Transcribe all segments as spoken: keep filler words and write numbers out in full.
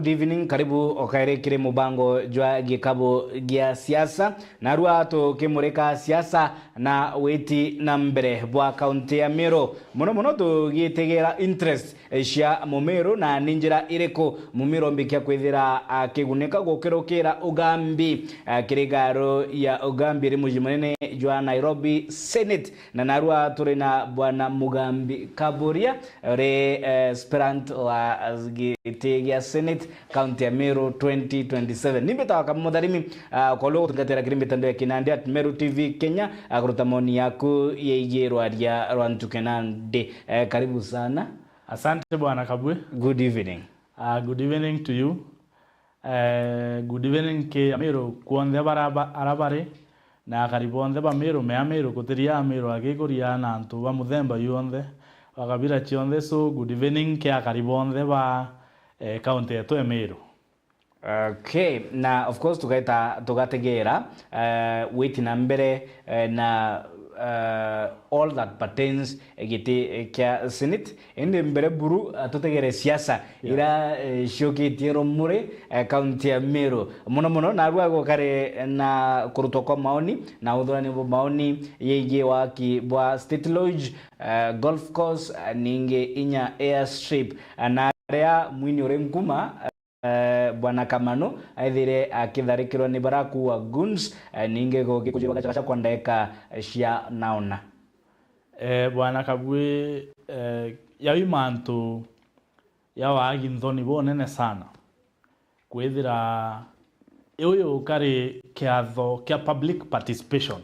Good evening, karibu okaire kiri mubango jwa gikabu gia siasa. Narua tukimurika siasa na witi na mbere bwa kaunti ya Meru. Muno muno tugitegera interest cia Mumiru, na ni njira iriku Mumiru ombikia kwithira akigunika gukirukira ugambi, eh, kiri garo ya ugambi iri muji munene jwa Nairobi Senate. Na narua turi na Bwana Mugambi Kaburia, uri, eh, aspirant wa giti gia Senate, kaunti ya Meru twenty twenty-seven. Ni mbitawa Kamutharimi, ah, kwa uria ugutungatira kiri mitandao ya kinandi at Meru T V Kenya, ah, kuruta maoni yaku yegii rwaria rwa ntuke nandi. Eh, karibu sana. Asante Bwana Kabwe. Good evening. Ah, good evening to you. Eh, good evening ki Amiru kwonthe bara ba-, ara bari, na akari bonthe ba Miru, me Amiru, kutiria Amiru agikuria na antu ba muthemba yonthe, ba kabira cionthe. So, good evening ki akari bonthe ba, eh, kaunti yetu ya Miru. Okay, na of course tugaita, tugategera, eh, witi na mbere, eh, na, eh, all that pertains giti kia Senate. Indi mbere buru, ah, tutegere siasa, yeah, ira, eh, ciukitie rumuri, eh, kaunti ya Meru. Muno muno, narua gukari na kurutwa kwa maoni, na uthurani bwa maoni yegii waki bwa State Lodge, eh, golf course, eh, ningi inya airstrip. Eh, na aria mwini uri nkuma, eh, Bwana Kamanu aithire akitharikirwa ni bara kuwa goons, eh, ningi gukikujirwa gacagaca kwa ndagika cia naona. Eh, Bwana Kabwe, eh, yau i mantu ya waagi nthoni bunene sana. Kwithira iu yukari kiatho kia public participation.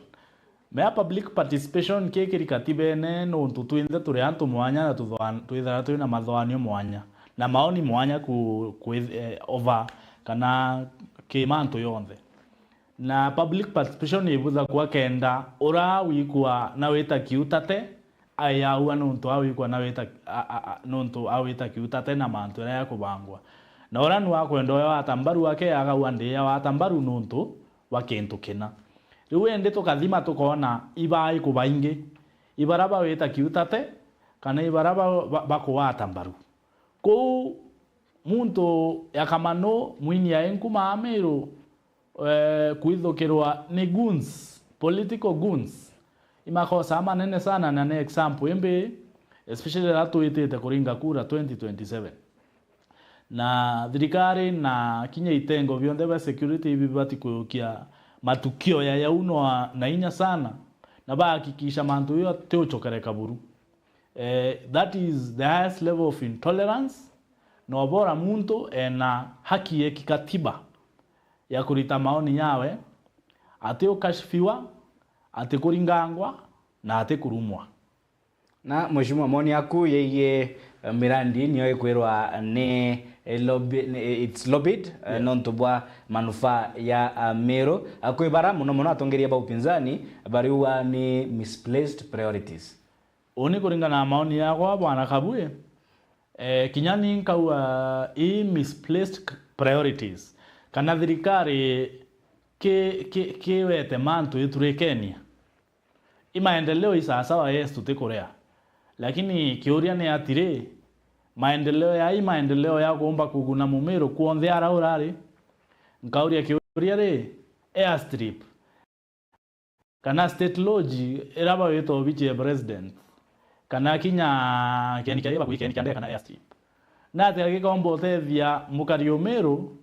Mea public participation ki kiri katibene, nontu twinthe turi antu mwanya na tuthoan-, twithira twina mathoanio mwanya na maoni mwanya ku, ku, eh, over kana ki mantu yonthe. Na public participation ibutha kwa kenda ura wikwa na wita kiutate, ayaua nontu awikwa na wita, a, a, a, nontu awita kiutate na mantu jaria jakubangwa. Na uria nu akwenda uya wata mbaru ake, agaua ndi ya wata mbaru nontu bwa kintu kina. Riu indi tukathima tukoona iba ikubaingi, ibara bawita kiutate, kana ibara ba, ba, bakuwata mbaru. Kuu muntu ya Kamanu, mwini ya inkuma Amiru, eh, kwithukirwa ni goons, political goons, i makosa manene sana, na ni example imbi, especially riria twitite kuringa kura twenty twenty-seven. Na thirikari na kinya itengo bionthe bia security ibibati kuyukia matukio ya yau no na inya sana, na bahakikisha mantu jau ati ucokereka buru. Eh, that is the highest level of intolerance, na ubora muntu ena haki ya kikatiba ya kurita maoni yawe, ati ukashifiwa, ati kuringangwa, na ati kurumwa. Na mheshimiwa, maoni yaku yegii, eh, mirandi niyo ikwirwa ni, eh, lobby, ni, eh, it's lobbied, eh, yeah, nontu bwa manufaa ya, ah, Meru. Ah, kwi bara muno muno atongeria ba upinzani bariuga ni misplaced priorities. Uni kuringana na maoni yakwa, Bwana Kabwe, eh, kinya ni nkauga i misplaced priorities, kana thirikari ki, ki, kiwete mantu iturikenia. I maendeleo i sawasawa, yes, tutikurea. Lakini kiuria ni atiri, maendeleo ya i maendeleo ya kuumba kuguna Mumiru kwonthe ara urari? Nkauria kiuria ri, airstrip kana State Lodge ira bawita obichi ya president, kana kinya kieni kia, bakugi kieni kia ndege kana airstrip, natia gikomba utethia mukari Umiru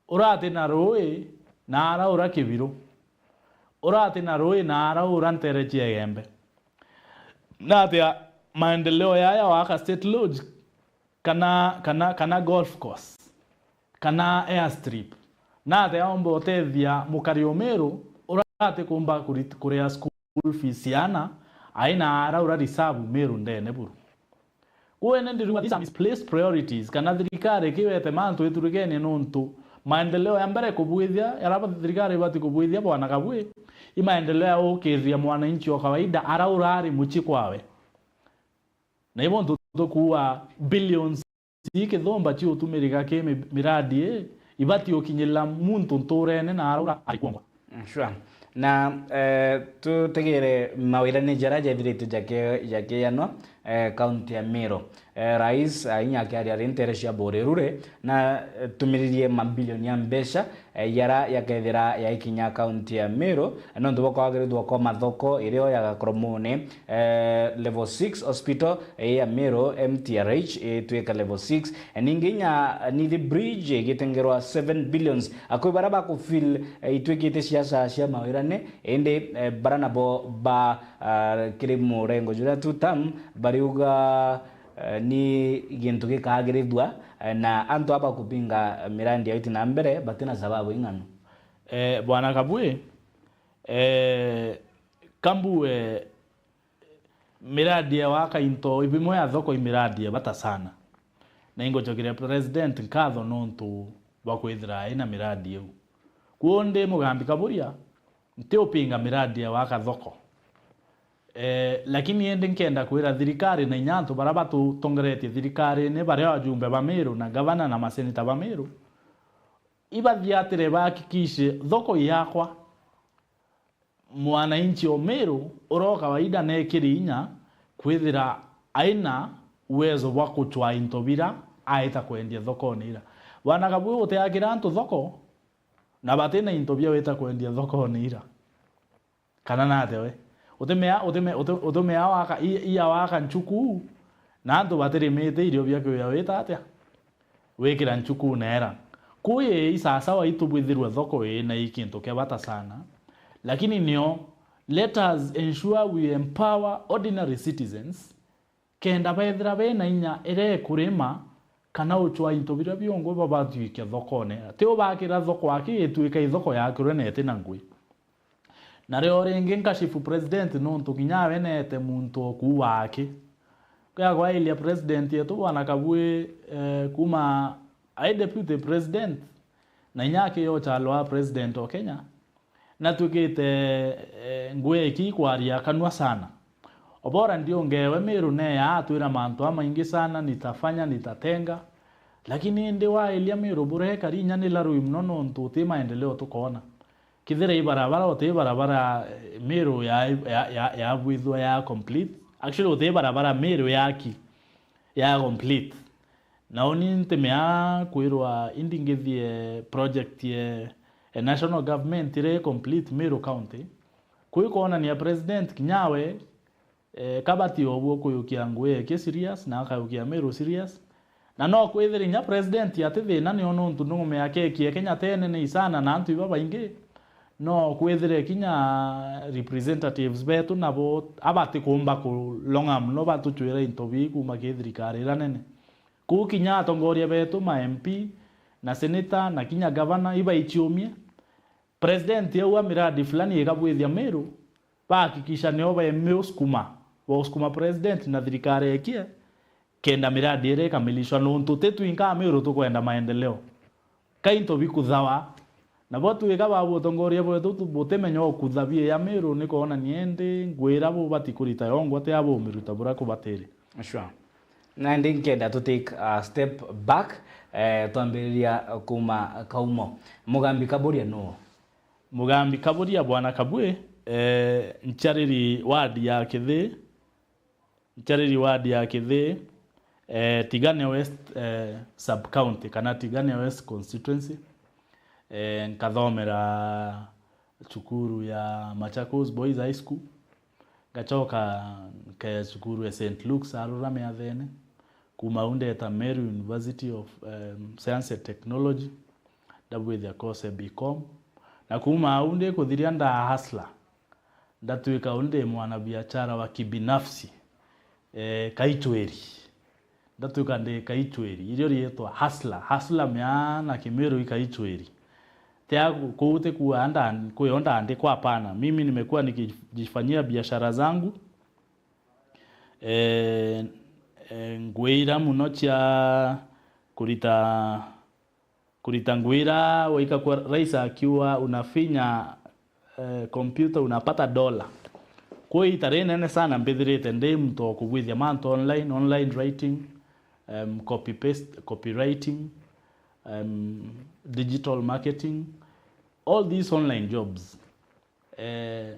urati na rui na araura Kibiru, urati na rui na araura ntere cia Igembe? Natia maendeleo yaya waka State Lodge kana, kana, kana golf course, kana airstrip, natia omba utethia mukari Umiru urati kumba kuri-, kuria school fees ciana, aina araura reserve Miru ndene buru? Kwene ndiriuga these are misplaced priorities, kana thirikari kiwete mantu iturikenie, nontu maendeleo ya mbere kubwithia, yara thirikari ibati kubwithia, Bwana Kabwe, i maendeleo ya gukithiria mwananchi wa kawaida ara urari mucii kwawe. Na ibo ntu tukuua billions ii kithomba ciutumirika ki mi-, miradi ii, ibati ukinyirira muntu nturene na araura ari kwongwa. Mm, sure. Na, eh, tutegere mawira ni jara jethirite jake-, jakianwa, eh, kaunti ya Meru. Eh, Rais, eh, inya akiaria ari ntere cia Burerure, na, eh, tumiririe mabilioni ya mbeca, eh, yara yakethira yaikinya kaunti ya Meru, eh, nontu bwa kwagirithua kwa mathoko irio ya Gakoromone, eh, level six hospital, eh, ya Meru M T R H, eh, itwika level six. Eh, ningi inya, eh, Nithi Bridge igitengerwa seven billions. Akui bara bakufeel, eh, itwikite siasa cia mawirane, indi, eh, bara nabo ba, ah, kiri murengo juria two term, bariuga, eh, ni gintu gikagirithua, eh, na antu aba kupinga mirandi yao iti na mbere, batina sababu ing'anu. Eh, Bwana Kabwe, eh, kambu, eh, miradi ya waka into ibimwe ya thoko i miradi ya bata sana. Na ingucokeria President nkatho nontu bwa kwithira aina miradi iu. Kwou ndi Mugambi Kaburia, nti upinga miradi ya waka thoko. Eh, lakini indi nkenda kwira thirikari na inya antu baria batutongeretie thirikarine, baria ajumbe ba Meru na gavana na maseneta ba Meru, ibathiatire bahakikishe thoko yakwa, mwananchi o Meru uria o kawaida nekiri inya kwithira aina uwezo bwa kuchwa into bira aita kwendia thokone ira. Bwana Kabwe, utiakira antu thoko na batina into bia wita kwendia thokone ira. Kana nate we? Utimea, utime-, uti-, utimea waka, i-, iya waka nchuku, na antu batirimite irio bia kiwia wita atia? Wikira nchuku neera. Kuu ii sasawa itubwithirwe thoko ii na i kintu kia bata sana, lakini nio, let us ensure we empower ordinary citizens kenda bethira bena inya iria ikurima kana uchwa into biria biongo babatwikia thokone. Ti ubakira thoko aki itwika i thoko yakirwe na itina ngui. Na rio ringi nkashifu president nontu kinya awe neete muntu o kuu waaki. Kwia kwailia president yetu Bwana Kabwe, eh, kuma ai deputy president, na inya aki yo chalwa president o Kenya, natwikite, eh, ngui iki ikwaria kanua sana. Obora ndiongewe Meru neya atwira mantu amaingi sana, nitafanya, nitatenga. Lakini indi wailia Meru burekari inya ni larui muno nontu uti maendeleo tukoona. Kithira i barabara, uti barabara, eh, Meru ya, ya, ya, yabwithua ya complete. Actually, uti barabara Meru yaki ya complete. Na uni ntimea kwirwa indi ngithie project ye, e national government iria i complete Meru County. Kuu ikonania president kinya we, eh, kabati obu ukuyukia ngui eke serious na akayukia Meru serious. Na no kwithire inya president ati thina nio nontu ndugume yake ekie Kenya tene ni isana na antu iba baingi. No kwithire kinya representatives betu nabo abati kumba kulonga muno batuchwira into bii kuma ki thirikari ira nene. Kuu kinya atongoria betu, ma M P, na senator, na kinya gavana, ibaichiumie. President aua miradi fulani ikabwithia Meru, bahakikisha nio baemiusukuma, bausukuma president na thirikari ekie, kenda miradi iria ikamilishwa, nontu ti twinka Meru tukwenda maendeleo. Ka into bikuthawa, nabo twika ba butongoria bwetu tu-, butimenya ukutha bia Meru ni kwonania indi ngwira bubati kurita yongwa ti abumiruta buria kubatiri. Sure. Nandi nkenda tu take a step back, eh, twambiriria kuma Kaumo. Mugambi Kaburia nuu? Mugambi Kaburia, Bwana Kabwe, eh, nchariri ward ya Kithii, nchariri ward ya Kithii, eh, Tigania West, eh, sub county, kana Tigania West constituency. Eh, nkathomera cukuru ya Machakos Boys High School, ngachoka nkeya cukuru ya Saint Luke's Arura Miathene. Kuma au ndeta Meru University of, em, Science and Technology, ndabwithia course ya B Com. Na kuma au ndikuthiria nda hustler, ndatwika u ndi mwanabiashara wa kibinafsi, eh, kaicwiri. Ndatwika ndi kaicwiri, irio riitwa hustler. Hustler miana Kimiru i kaicwiri. Tia ku-, kuu ti kuuga nda-, kwio ndaandikwa, hapana. Mimi nimekuwa nikijifanyia biashara zangu. Eh, eh, ngwira muno cia kurita, kurita ngwira, waika kwa rais akiuga unafinya, eh, computer unapata dola. Kwa ita rinene sana mbithirite ndi muntu wa kubwithia mantu online, online writing, em, copy paste, copywriting, em, digital marketing, all these online jobs. Eh,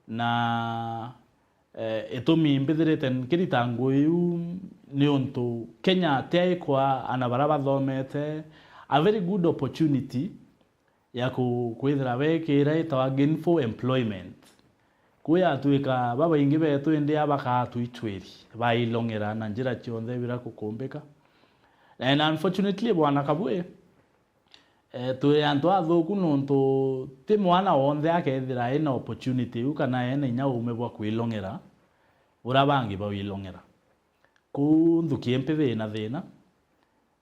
na Eh, itumi mbithirite nkirita ngugi iu ni untu Kenya tiaikwa ana baria bathomete a very good opportunity ya ku-, kwithira bekira itawa gainful employment. Kwi yatwika babaingi betu indi a bakaa twicwiri, bailong'era na njira cionthe bira kukumbika. And unfortunately, Bwana Kabwe, eh, twi antu athuku nontu ti mwana wonthe akethira ena opportunity iu kana ena inya uume bwa kwilong'era uria bangi bawilong'era. Kuu nthuki impithi ina thina,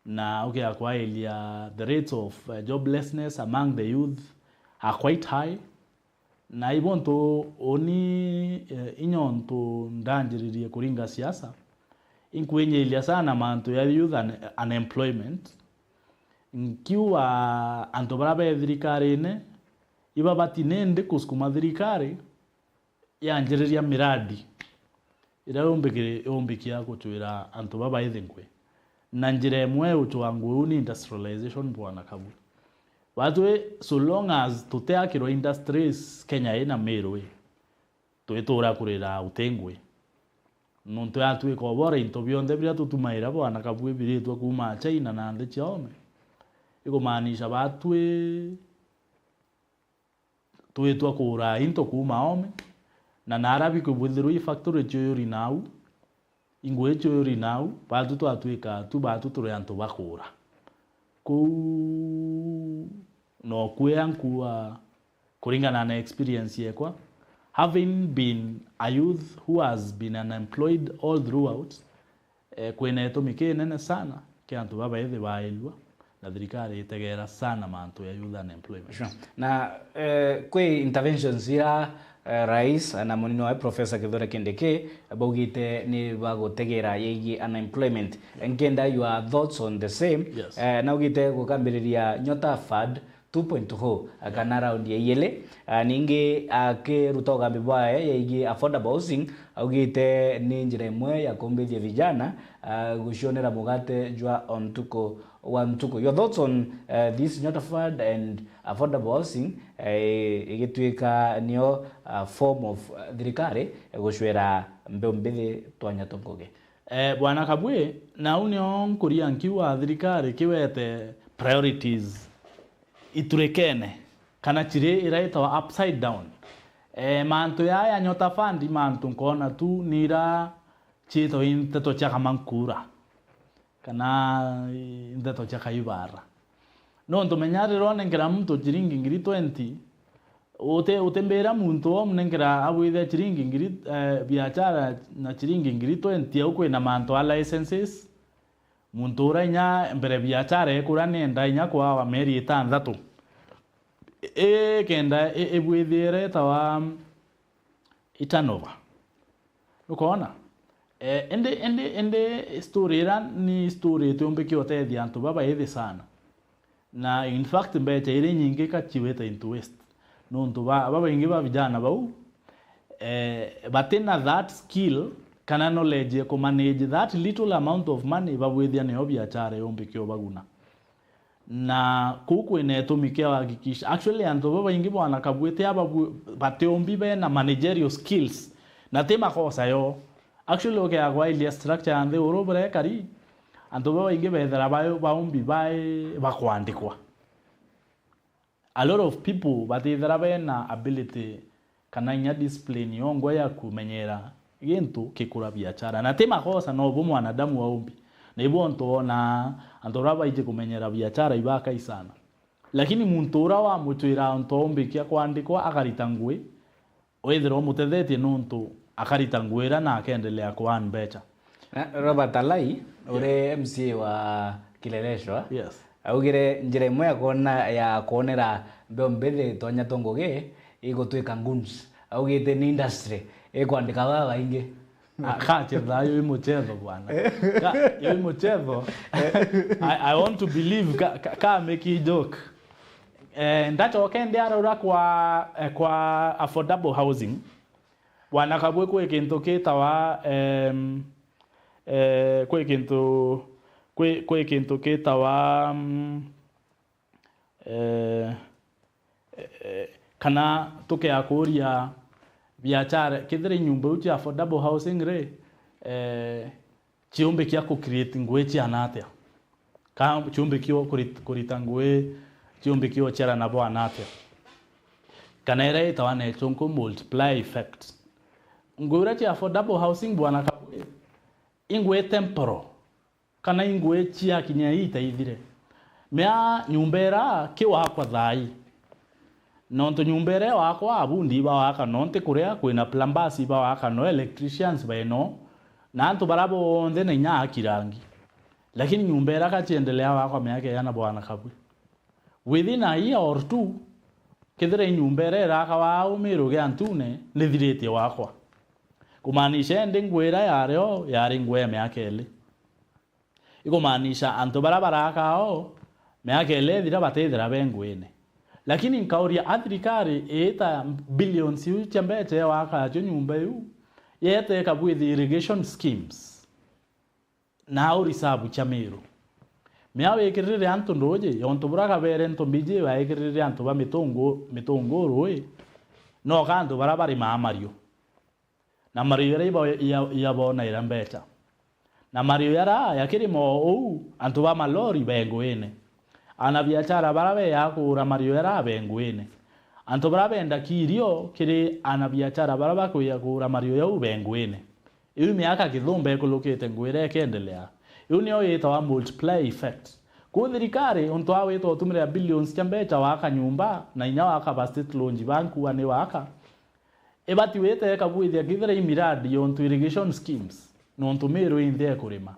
na ukia kwairia the rates of, eh, joblessness among the youth are quite high. Na ibo ntu uni, eh, inya untu ndanjiririe kuringa siasa, inkwinyiria sana mantu ya youth un-, unemployment. Nkiuga antu baria be thirikarine, ibabati nindi kusukuma thirikari yanjiriria miradi iria yumbiki-, yumbikia gucwira antu babaithi ngui. Na njira imwe ya gucwa ngui uu ni industrialization, Bwana Kabwe. Batwi, so long as tutiakirwa industries Kenya ina Meru ii, twitura kurira uti ngui. Nontu yatwika ubora into bionthe biria tutumaira, Bwana Kabwe, biritwe kuuma China na nthi cia oome, ikumaanisha batwi twitwa kuura into kuuma oome, na naara bikubwithirwa i factory ciuyuri nau, ingui ciuyuri nau, batu twatwika tu batu turi antu ba kuura. Kuu no kwia nkuua kuringana na experience yekwa, having been a youth who has been unemployed all throughout, eh, kwina itumi kinene sana kia antu babaithi bailua, na thirikari itegeera sana mantu ya youth unemployment. Sure. Na, eh, kwi interventions ira, eh, rais na munini wawe Professor Kithure Kindiki baugite ni bagutegeera yegii unemployment. Nkenda your thoughts on the same. Yes. Eh, naugite gukambiriria Nyota Fund two point oh, ah, kana round ya iili. Ah, ningi akiruta ugambi bwae yegii affordable housing, augite ni njira imwe ya kumbithia vijana, ah, gucionera mugate jwa o ntuku wa ntuku. Your thoughts on, eh, this Nyota Fund and affordable housing, eh, igituika nio, ah, form of, ah, thirikari gucwira mbeu mbithi twanya twa ngugi? Eh, Bwana Kabwe, nau nio nkuria nkiuga thirikari kiwete priorities iturikene, kana chiri ira itawa upside down. Eh, mantu ya, ya Nyota Fund, mantu nkona tu ni ira ciitwa i nteto cia kamankura, kana i nteto cia kaibara. Nontu menya riria unenkera muntu chiringi ngiri twenty, uti-, utimbira muntu umnenkera abwithia chiringi ngiri, eh, biachara na chiringi ngiri twenty, au kwina mantu a licenses. Muntu uria inya mbere biachara ekura nenda inya kwawa mieri itanthatu. I-, i-, kenda i-, ibwithire itawa i turnover. Nukwona? Eh, indi, indi, indi story ira ni story itiumbiki utethia antu babaithi sana. Na in fact, mbecha iri nyingi ka chiwite into waste. Nontu ba, babaingi ba vijana bau, eh, batina that skill kana knowledge ya kumanage that little amount of money, babwithia nio biachara yumbiki ubaguna. Na kuu kwina itumi kia uhakikisha. Actually, antu babaingi Bwana Kabwe ti aba bu-, batiumbi bena managerial skills. Na ti makosa yo. Actually, ukeagwa ilia structure ya nthi uru burekari, antu babaingi bethira ba-, baumbi bai bakwandikwa. A lot of people batithira bena ability kana inya discipline yongwa ya kumenyera gintu kikura biachara. Na ti makosa, no bu mwanadamu aumbi. Na ibu ontu wona antu baria baiji kumenyera biachara ibakai sana. Lakini muntu uria wamucwira ontu aumbikia kwandikwa akarita ngui, withirwa umutethetie nontu akarita ngui iria na akendelea ku earn mbecha. Na Robert Alai, uri M C A wa Kileleshwa, yes, augire njira imwe ya kwona, ya kwonera mbeu mbithi twanya twa ngugi igutwika goons. Augite ni industry ikwandika babaingi. Akachetha yo i muchetho bwana. Ka, yo i muchetho. I, I want to believe ka, ka, ka make a joke. Eh, ndachoke ndiarora kwa, eh, kwa affordable housing. Bwana Kabwe, kwi kintu kitawa, em, eh, kwi kintu, kwi, kwi kintu kitawa, mm, eh, eh, kana tukea kuria, Biachara, kethira i nyomba iu cia affordable housing ri, eh, ciumbikia ku create ngui ciana atia? Ka ciumbikia kurit-, kurita ngui, ciumbikia uciarana bwana atia? Kana iria itawa na ichunku multiply effect. Ngui iria cia affordable housing, bwana Kabwe, i ngui temporal, kana i ngui ciakinya iita ithire. Mea nyomba iria ki wakwa thaa ii. Nontu nyomba iria iwakwa, abundi ibawaka no nti kuria, kwina plumbers ibawaka no, electricians baino, na antu baria bonthe na inya aki rangi. Lakini nyomba iria ka ciendelea wakwa miaka iana, bwana Kabwe. Within a year or two, kethira i nyomba iria iraka wa au Miru gia Ntune nithiritie wakwa. Kumaanisha indi ngui iria yari o, yari ngui ya miaka ili. Ikumaanisha antu baria baraka o, miaka ili ithira batithira be nguine. Lakini nkauria, a thirikari iita billions iu cia mbecha iwaka acio nyomba iu, yete ikabwithia irrigation schemes na au reserve cia Miru. Mea wikirire antu nduuji, yontu buria kabere ntu mbiji waikirire antu ba mitungu, mitungu ruui, noka antu baria barimaa mariu. Na mariu jaria ibo-, ja-, jabonaira mbecha. Na mariu jaria jakirima o uu, antu ba malori be nguine. Anabiachara baria beejaga kugura mariu jaria be nguine. Antu baria beendaga irio kiri anabiachara baria bakwija kugura mariu jau be nguine. Iu miaka kithumba ikulukite, ngui iria ikendelea. Iu niyo yitawa multiply effect. Kuu thirikari, untu wa gwita utumirira billions cia mbecha waka nyomba, na inya waka ba state lounge ba nkua ni waka, ibati wite ikabwithia kethira i miradi yontu irrigation schemes, nontu Miru inthi ekurima.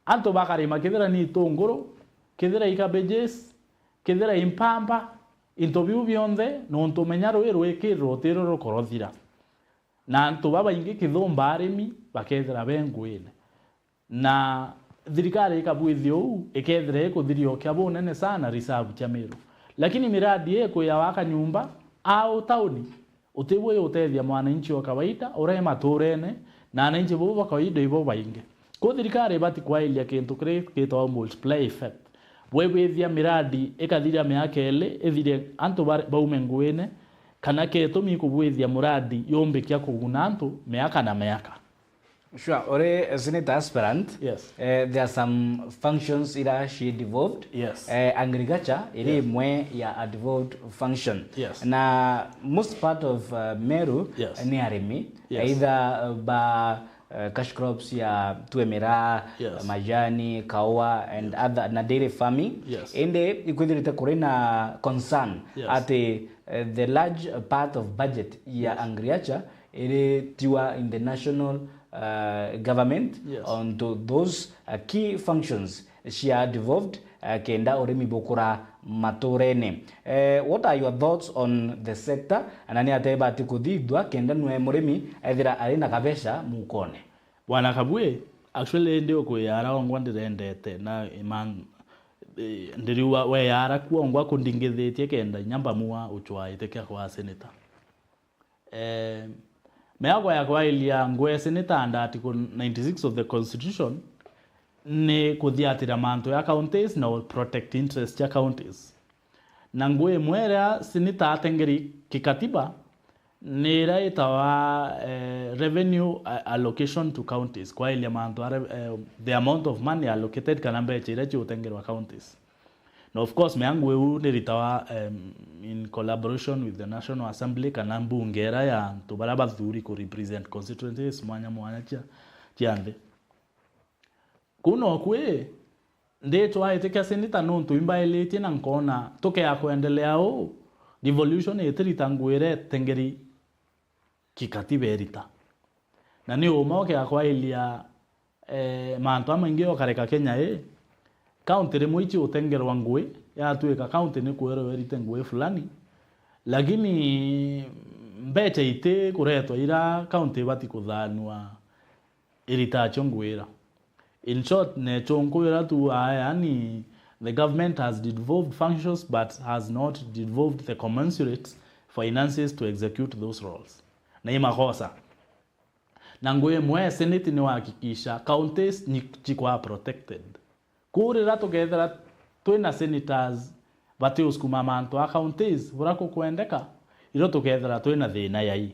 Antu bakarima kethira ni itunguru, kethira i cabbages, kethira i mpamba, into biu bionthe, nontu menya rui rwikirira utiro rukorothira. Na antu babaingi kithumba arimi bakethira be nguine. Na thirikari ikabwithia uu, ikethira ikuthiria ukia bunene sana reserve cia Miru. Lakini miradi ii ikwija waka nyomba au tauni, utibui utethia mwananchi wa kawaida uria i maturene, na ananchi bau ba kawaida ibo baingi. Kuu thirikari ibati kwailia kintu kiria gitawa multiply effect. Bwebwithia miradi ikathiria miaka ili, ithire antu ba-, baume nguine, kana ketumi kubwithia muradi yumbikia kuguna antu miaka na miaka. Sure, uri senator aspirant. Yes. Eh, there are some functions ira she devolved. Yes. Eh, agriculture iri, yes, imwe ya a devolved function. Yes. Na most part of, uh, Meru, yes, ni arimi. Yes. Either, uh, ba, uh, cash crops ya tue miraa, yes, majani, kaua and, yes, other, na dairy farming. Yes. Indi ikwithirite kuri na concern, yes, ati, uh, the large part of budget ya, yes, agriculture iri tiwa in the national, uh, government, yes, onto those, uh, key functions cia devolved, uh, kenda urimi bukura maturene. Eh, what are your thoughts on the sector? Na ni atia ibati kuthithua kenda nwe murimi ethira ari na kabeca mukone? Bwana Kabwe, actually ndi ukwiyara ongwa ndirendete na iman, eh, ndiriuga weyara kuongwa kundingithitie kenda inya mbamua uchwaite kia kwa senator. Eh, miago ya kwailia ngwe senator under article ninety-six of the constitution ni kuthiatira mantu ya counties na protect interest ya counties. Na ngwe imwe iria senator atengeri kikatiba ni iria itawa, eh, revenue a-, allocation to counties, kwailia mantu aria, eh, the amount of money allocated kana mbecha iria ciutengerwa counties. Na of course, miago iu ni ritawa, em, in collaboration with the National Assembly kana mbunge iria ya antu baria bathuri ku represent constituencies mwanya mwanya cia, cia nthi. Kuu noku i, ndicwaite kia senator nontu imbailitie na nkona tukea kwendelea uu, devolution itirita ngui iria itengeri kikatiba irita. Na ni uma ukea kwailia, eh, mantu amaingi ukareka Kenya i, county rimwe ici utengerwa ngui, yatuika county ni kwirwa irite ngui fulani, lakini mbecha iti kuretwa ira county ibati kuthanua irita acio ngui ira. In short, necho nkwira tu, aa, yani, the government has devolved functions but has not devolved the commensurate finances to execute those roles. Na i makosa. Na ngui imwe, senate ni wahakikisha counties ni cikwa protected. Kuu riria tukethira twina senators batiusukuma mantu a counties buria kukwendeka, irio tukethira twina thina yai.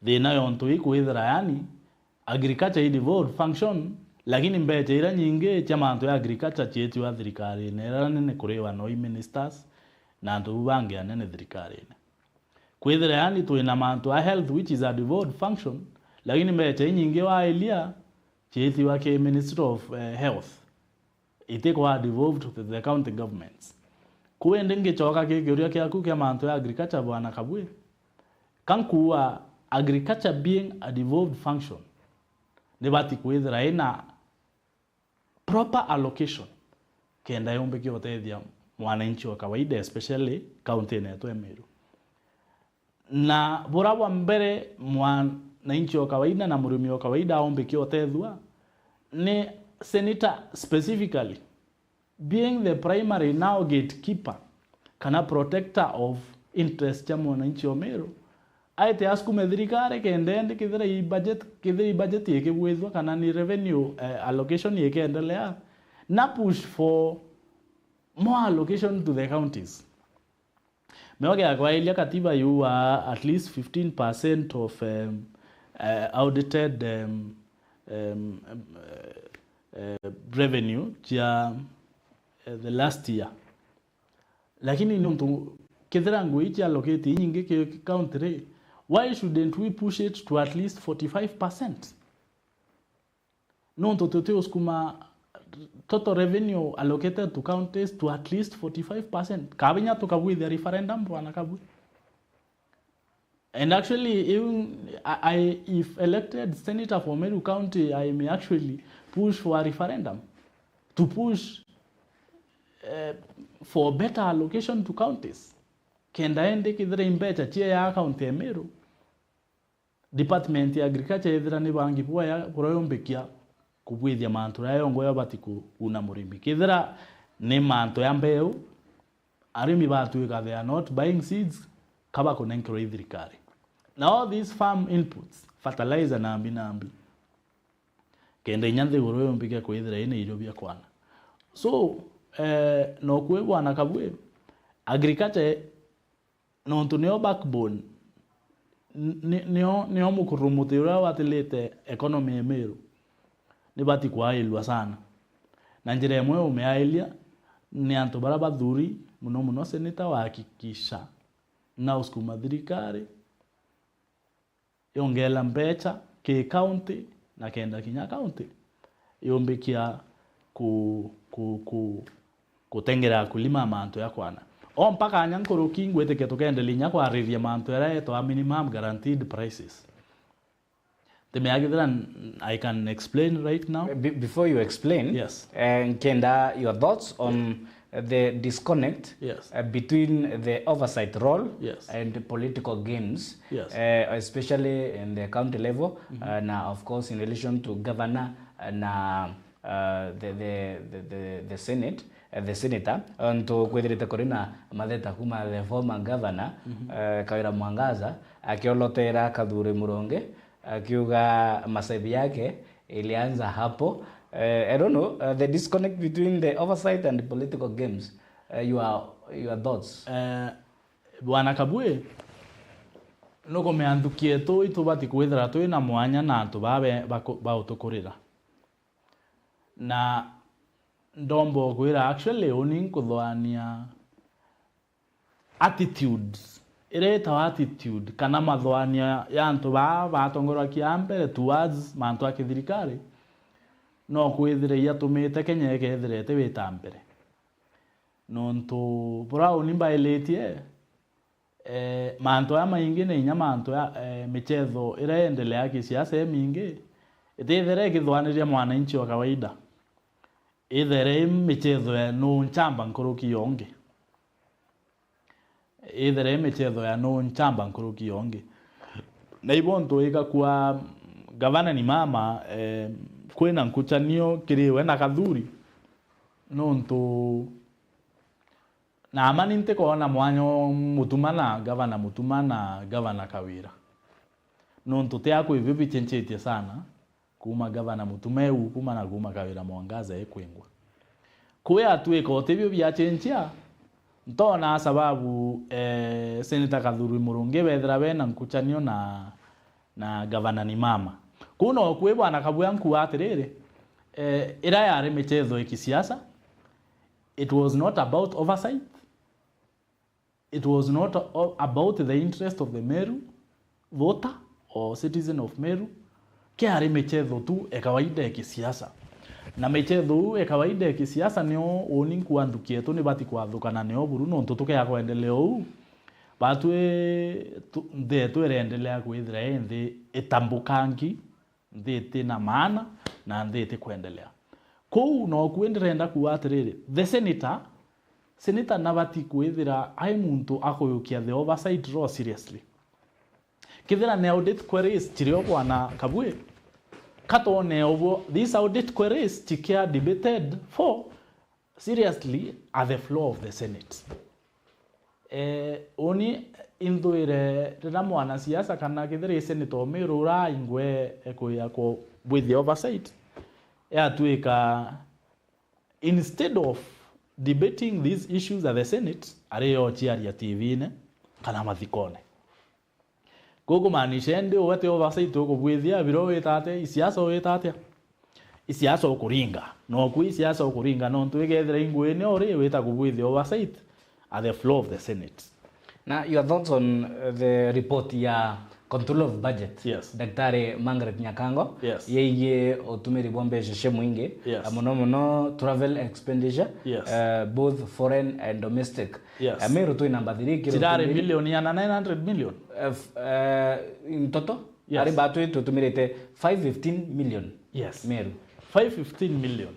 Thina yontu ikwithira yani agriculture i devolved function, lakini mbecha iria nyingi cia mantu ya agriculture ciitiwa thirikarine iria nene kuriwa no i ministers na antu bu bangi anene thirikarine. Kwithira yani twina mantu a health, which is a devolved function, lakini mbecha inyingi wa elia ciitiwa ki Ministry of eh, Health, itikwa devolved to the county governments. Ku indi ngicoka ki kiuria kiaku kia mantu ya agriculture, bwana Kabwe, ka nkuuga agriculture being a devolved function, nibati kwithira ina proper allocation kenda yumbikia utethia mwananchi wa kawaida, especially county yetu ya Meru. Na bura bwa mbere mwananchi wa kawaida na murimi wa kawaida aumbikia utethua ni senator specifically, being the primary now gatekeeper kana protector of interest cia mwananchi wa Meru, aite asukume thirikari kenda indi kithira i budget, kithira i budget ikigwithua kana ni revenue eh, allocation ikiendelea, na push for more allocation to the counties. Mioge ya kwailia katiba yuwa at least fifteen percent of um, uh, audited um, um, uh, uh, revenue cia uh, the last year. Lakini nontu kethira ngui cia allocate inyingi ki ki county ri, why shouldn't we push it to at least forty-five percent? Nontu tuti usukuma total revenue allocated to counties to at least forty-five percent. Kabinya tukabwithia referendum, bwana Kabwe. And actually, even I, I, if elected senator for Meru County, I may actually push for a referendum to push uh, for better allocation to counties. Kenda indi kithira imbecha cia ya county ya Meru, department ya agriculture ethira ni bangi bwaya buria yumbikia kubwithia mantu ria yongo yabati kuguna murimi. Kethira ni mantu ya mbeu, arimi batwika they are not buying seeds, ka bakunenkerwa i thirikari. Na all these farm inputs, fertilizer na mbi na mbi, kenda inya nthiguru yumbikia kwithira ina irio bia kwana. So eh, nokwe bwana Kabwe, agriculture nontu nio backbone, ni- nio nio mukurumuti uria watilite economy ya Meru, nibati kwailwa sana. Na njira imwe umiailia ni antu baria bathuri, muno muno senator, wahakikisha na usukuma thirikari yongela mbecha ki county na kenda kinya county yumbikia ku, ku, ku, kutengera akulima mantu ya kwana. O mpaka anya nkuruki ngwitikia tukendelia inya kwariria mantu yaria yetwa minimum guaranteed prices. Ntimea kethira n- I can explain right now. Be- before you explain, Yes. uh, nkenda your thoughts on the disconnect Yes. uh, between the oversight role Yes. and political games, Yes. uh, especially in the county level, uh, na of course in relation to governor uh, na uh, the, the, the, the, the senate, uh, the senator, ontu kwithirite kuri na matheta kuma the former governor uh, Kawira Mwangaza akiolotera Kathuri Murungi akiuga masaibu yake ilianza hapo. Uh, I don't know, uh, the disconnect between the oversight and political games. Uh, your, your thoughts? Eh, Bwana Kabwe, nukumea nthuki yetu itubati kwithira twi na mwanya na antu baa be- baku- bautukurira. Na ndomba kwira actually uni nkuthoania attitudes, iria itawa attitude kana mathoania ya antu baa batongoragia mbere towards mantu a kithirikari, no kwithire iatumite Kenya ikethira iti wita mbere. Nontu bura uni mbailitie, eh, mantu aya maingi ni inya mantu ya eh, michetho iria yendelea kisiasa imingi itithire ikithwaniria mwananchi wa kawaida, ithere i michetho ya nuu nchamba nkuruki yongi. Ithere i michetho ya nuu nchamba nkuruki yongi. Na ibo ntuika kwa gavana ni mama, eh, kwina nkuchanio kiri we na Kathuri, nontu na ama ni ntikwona mwanya o Mutuma na gavana Mutuma na gavana Kawira, nontu ti akwi bio bichenchetie sana. Kuma gavana Mutuma eu kuma na kuma Kawira Mwangaza ekwingwa. Kwi atwika utibio biachenchia, ntona sababu eh, Senator Kathuri Murungi bethira bena nkuchanio na na gavana ni mama. Kuu no kwi bwana Kabwe ankuuga atiriri, eh, ira yari michetho ya kisiasa, it was not about oversight, it was not a-, about the interest of the Meru voter or citizen of Meru. Kiari michetho tu e kawaida e kisiasa. Na michetho uu e kawaida e kisiasa nio uni nkuuga nthuki yetu nibati kwathukana nio buru, nontu tukea kwendelea uu, batwi tu-, nthi yetu ireendelea kwithira i nthi itambukangi, nthi iti na maana, na nthi iti kwendelea. Kuu noku ndirenda kuuga atiriri, the senator, senator nabati kwithira ai muntu akuyukia the oversight role seriously. Kethira ni audit queries chirio bwana Kabwe, katwone obwo these audit queries chikia debated for seriously at the floor of the Senate. Eh, uni intwire rira mwanasiasa kana kethira i senator o Meru uraingwe ekwia kubwithia oversight, yatwika instead of debating these issues at the Senate, ari yo chiaria T V-ine kana mathikone. Kuu kumaanisha indi uwe ti oversight ukubwithia, biro wita atia, isiasa wita atia? Isiasa ukuringa. Noku isiasa ukuringa, nontu ikethira inguine uri wita kubwithia oversight at the floor of the Senate. Na your thoughts on, uh, the report ya control of budget, Yes. Daktari Margaret Nyakango, Yes. yegie utumiri bwa mbeca cia mwingi, Yes. uh, muno muno travel expenditure, Yes. uh, both foreign and domestic. Yes. Uh, Meru twi namba three kiro Tirari tumiri. Million ya na nine hundred million? Uh, f-, uh, in total? Yes. Ari batwi tutumirite five fifteen million. Yes. Meru. Five fifteen million.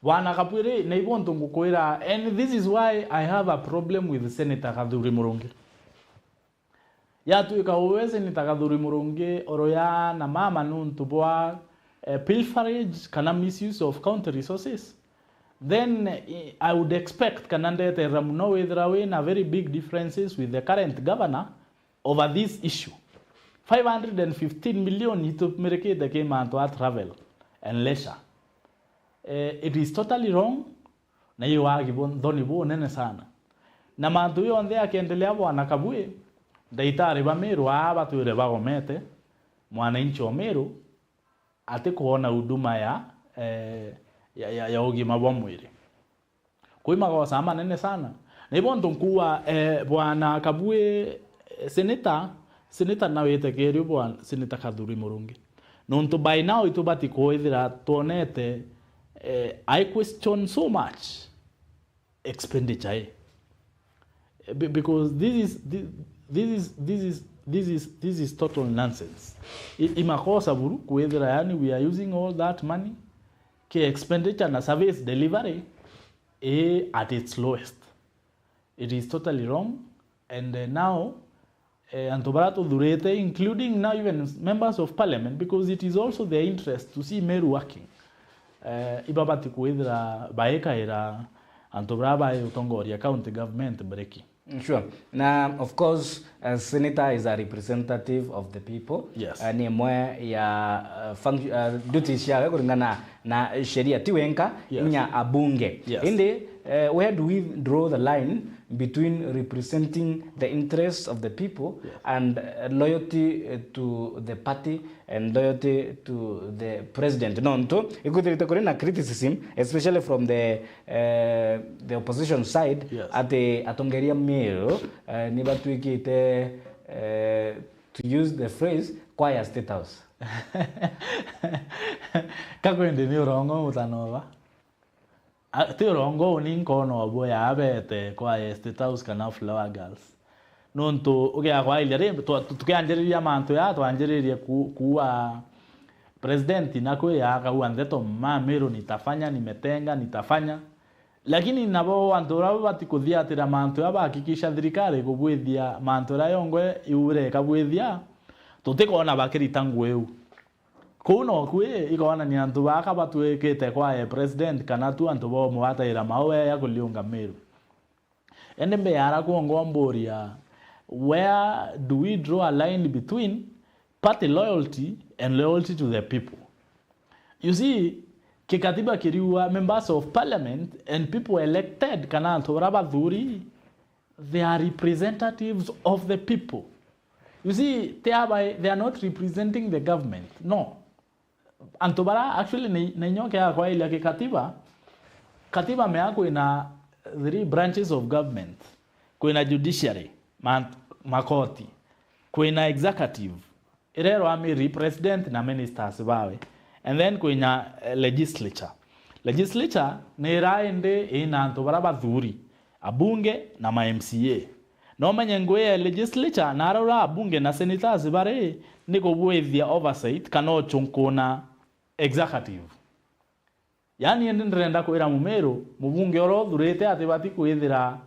Bwana Kabwe, na ibo ntu ngukwira, and this is why I have a problem with Senator Kathuri Murungi. Yatwika uwe Senator Kathuri Murungi oroya na mama nuntu bwa, eh, pilferage kana misuse of county resources, then, eh, I would expect kana ndeterera muno withira wina very big differences with the current governor over this issue. Five hundred and fifteen million itumirikite ki mantu a travel and leisure. Eh, it is totally wrong, na iyo wagi bo-, nthoni bunene sana. Na mantu yonthe yakiendelea, bwana Kabwe, ndaitari ba Meru aa batwire bagomete, mwananchi o Meru atikwona huduma ya, eh, ya, ya, ya ugima bwa mwiri. Kwi magosa manene sana. Na ibo ntu nkuuga, eh, bwana Kabwe, eh, senator, senator nawe itekerio bwana senator Kathuri Murungi. Nontu by now itubati kwithira twonete, eh, I question so much expenditure, eh. Be-, because this is, thi-, this is, this is, this is, this is total nonsense. I, i makosa buru kwithira, yani, we are using all that money ki expenditure na service delivery, eh, at its lowest. It is totally wrong, and, eh, now, eh, antu baria tuthurite, including now even members of parliament, because it is also their interest to see Meru working. Eh, ibabati kwithira baikaira antu baria bai utongoria county government breki. Sure. Na of course, uh, senator is a representative of the people. Yes. Uh, ni imwe ya, uh, func-, uh, duties ciawe kuringana na sheria, ti wenka, Yes. inya abunge. Yes. Indi, uh, where do we draw the line between representing the interests of the people Yes. and, uh, loyalty, uh, to the party and loyalty to the president? Nontu ikwithirite kuri na criticism, especially from the, uh, the opposition side, Yes. ati atongeria Meru, uh, ni batwikite, uh, to use the phrase, choir State House. Kakwendi ni urongo mutanova. A, ti urongo, uni nkona obwo yabete kwa State House kana Flower Girls. Nontu ugiakwairia ri, twa-, tu-, tukianjiriria mantu ya, twanjiririe ku-, kuua president na kwi ya akaua ndeto, "Ma Meru nitafanya, nimetenga, nitafanya." Lakini nabo antu baria babati kuthiatira mantu ya bahakikisha thirikari ikubwithia mantu jaria yongwa iureka bwithia, tutikona bakirita ngugi iu. Kuu noku ii ikonania antu baka batwikite kwa, eh, president kana tu antu bomwe bataira maua ya kuliunga Meru. Indi mbeara kwongwa mburia, where do we draw a line between party loyalty and loyalty to the people? You see, kikatiba kiriua members of parliament and people elected, kana antu baria bathuri, they are representatives of the people. You see, they are by, they are not representing the government. No. Antu bara actually ni, ni nyoke ya kwailia kikatiba, katiba mea kwina three branches of government. Kwina judiciary, ma, makoti, kwina executive, irerwa miri president na ministers bawe, and then kwina eh, legislature. Legislature ni ira indi ina antu bara bathuri, abunge na ma M C A. No menye ngui ya legislature na arora abunge na senators bari ni kubwithia oversight kana uchunkuna executive. Yani indi ndirenda kwira Mumiru, mubunge uria uthurite atibati kwithira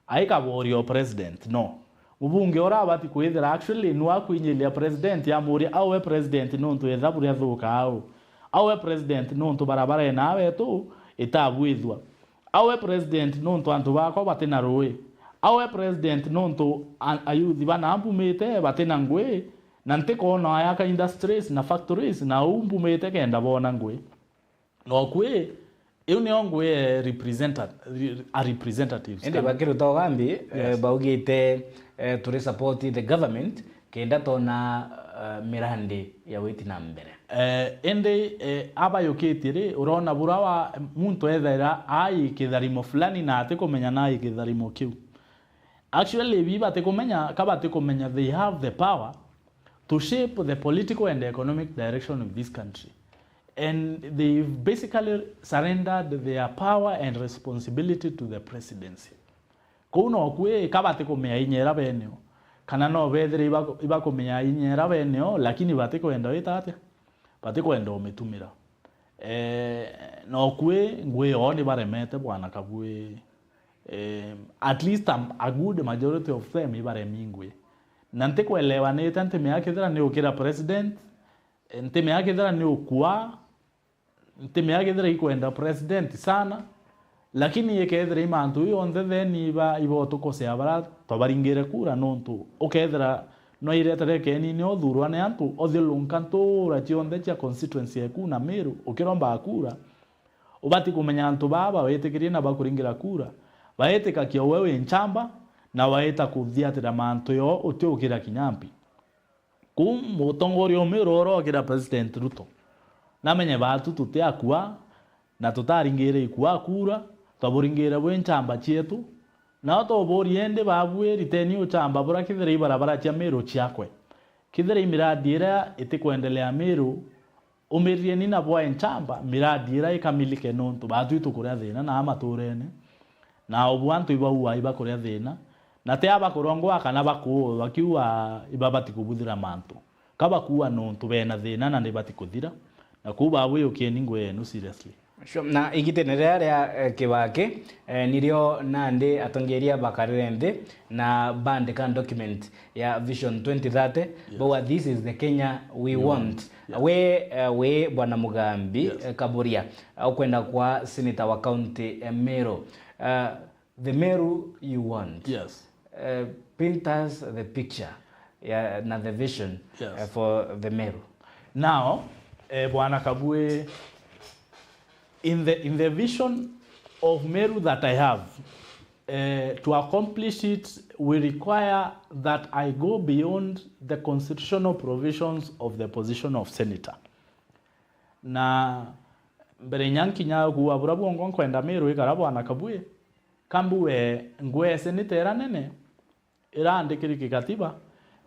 aikaboria president, no. Mubunge uria abati kwithira actually nu akwinyiria president amuria, "Au we president nuntu etha buria thuka au? Au we president nuntu barabara ina wetu itabwithua? Au we president nuntu antu bakwa batina rui? Au we president nuntu a- ayuthi bana mbumite batina ngui, na ntikwona ayaka industries na factories, na uu mbumite kenda bona ngui?" Nokwi, iu nio ngui e representa-, re-, a representatives. Indi kana bakiruta ugambi, eh, Yes. baugite, eh, turi support the government kenda tona, eh, mirandi ya witi na mbere. Eh, indi, eh, abayukitie ri, urona bura wa muntu ethaira ai kitharimo fulani na atikumenya nai kitharimo kiu. Actually, bi batikumenya, ka batikumenya, they have the power to shape the political and economic direction of this country. And they've basically surrendered their power and responsibility to the presidency. Kuu noku ii, ka batikumenya inya ira beneo, kana no bethire iba-, ibakumenya inya ira beneo, lakini batikwenda wita atia? Batikwenda umitumira. Eh, noku ii, ngui yoo ni baremete, Bwana Kabui. Eh, at least a, a good majority of them ibaremi ngui. Na ntikwelewanite, ntimea kethira ni ukira president, eh, ntimea kethira ni ukua, ntimea kethira ikwenda president sana, lakini ikethira i mantu ii onthe, then iba, iba utukosea bara twabaringire kura, nontu ukethira no iretere keni ni uthurwa ni antu uthiurunka ntura cionthe cia constituency eku na Miru, ukiromba kura, ubati kumenya antu baa bawitikirie na bakuringira kura, baitika kia uwe wi nchamba, na waita kuthiatira mantu yoo utiukira kinya mpi. Kuu mutongoria umiru urokira President Ruto, namenye baatu tuti akua, na tutaringire ikua kura, twaburingire bwi nchamba cietu, nao tuburie indi babu riteni uchamba bura kithira i barabara cia Miru ciakwe, kithira i miradi iria itikwendelea Miru, umirieni na bwae nchamba miradi ira ikamilike, nontu baatu itukuria thina na maturene, na ubu antu ibaua ibakuria thina, na ti abakurongwa kana bakuua bakiua ibabati kubuthira mantu. Ka bakuua nontu bena thina na nibati kuthira, na kuu babwiukieni ngui yenu seriously. Sure. Na igitene riria ria, eh, Kibaki, eh, nirio nandi atongeria bakarire nthi na bandika document ya Vision twenty thirty, Yes. bauga, "This is the Kenya we We want." want. Yeah. We, eh, we Bwana Mugambi, Yes. eh, Kaburia, eh, ukwenda kwa senator wa county ya Meru. Eh, the Meru you want. Yes. Eh, paint us the picture ya, na the vision, Yes. eh, for the Meru. Now, eh, Bwana Kabui, in the, in the vision of Meru that I have, eh, to accomplish it, we require that I go beyond the constitutional provisions of the position of senator. Na mbere inya nkinya kuuga bura bwongwa nkwenda Meru ikara, Bwana Kabui, ka mbuge ngui ya senator ira nene, iraandikiri kigatiba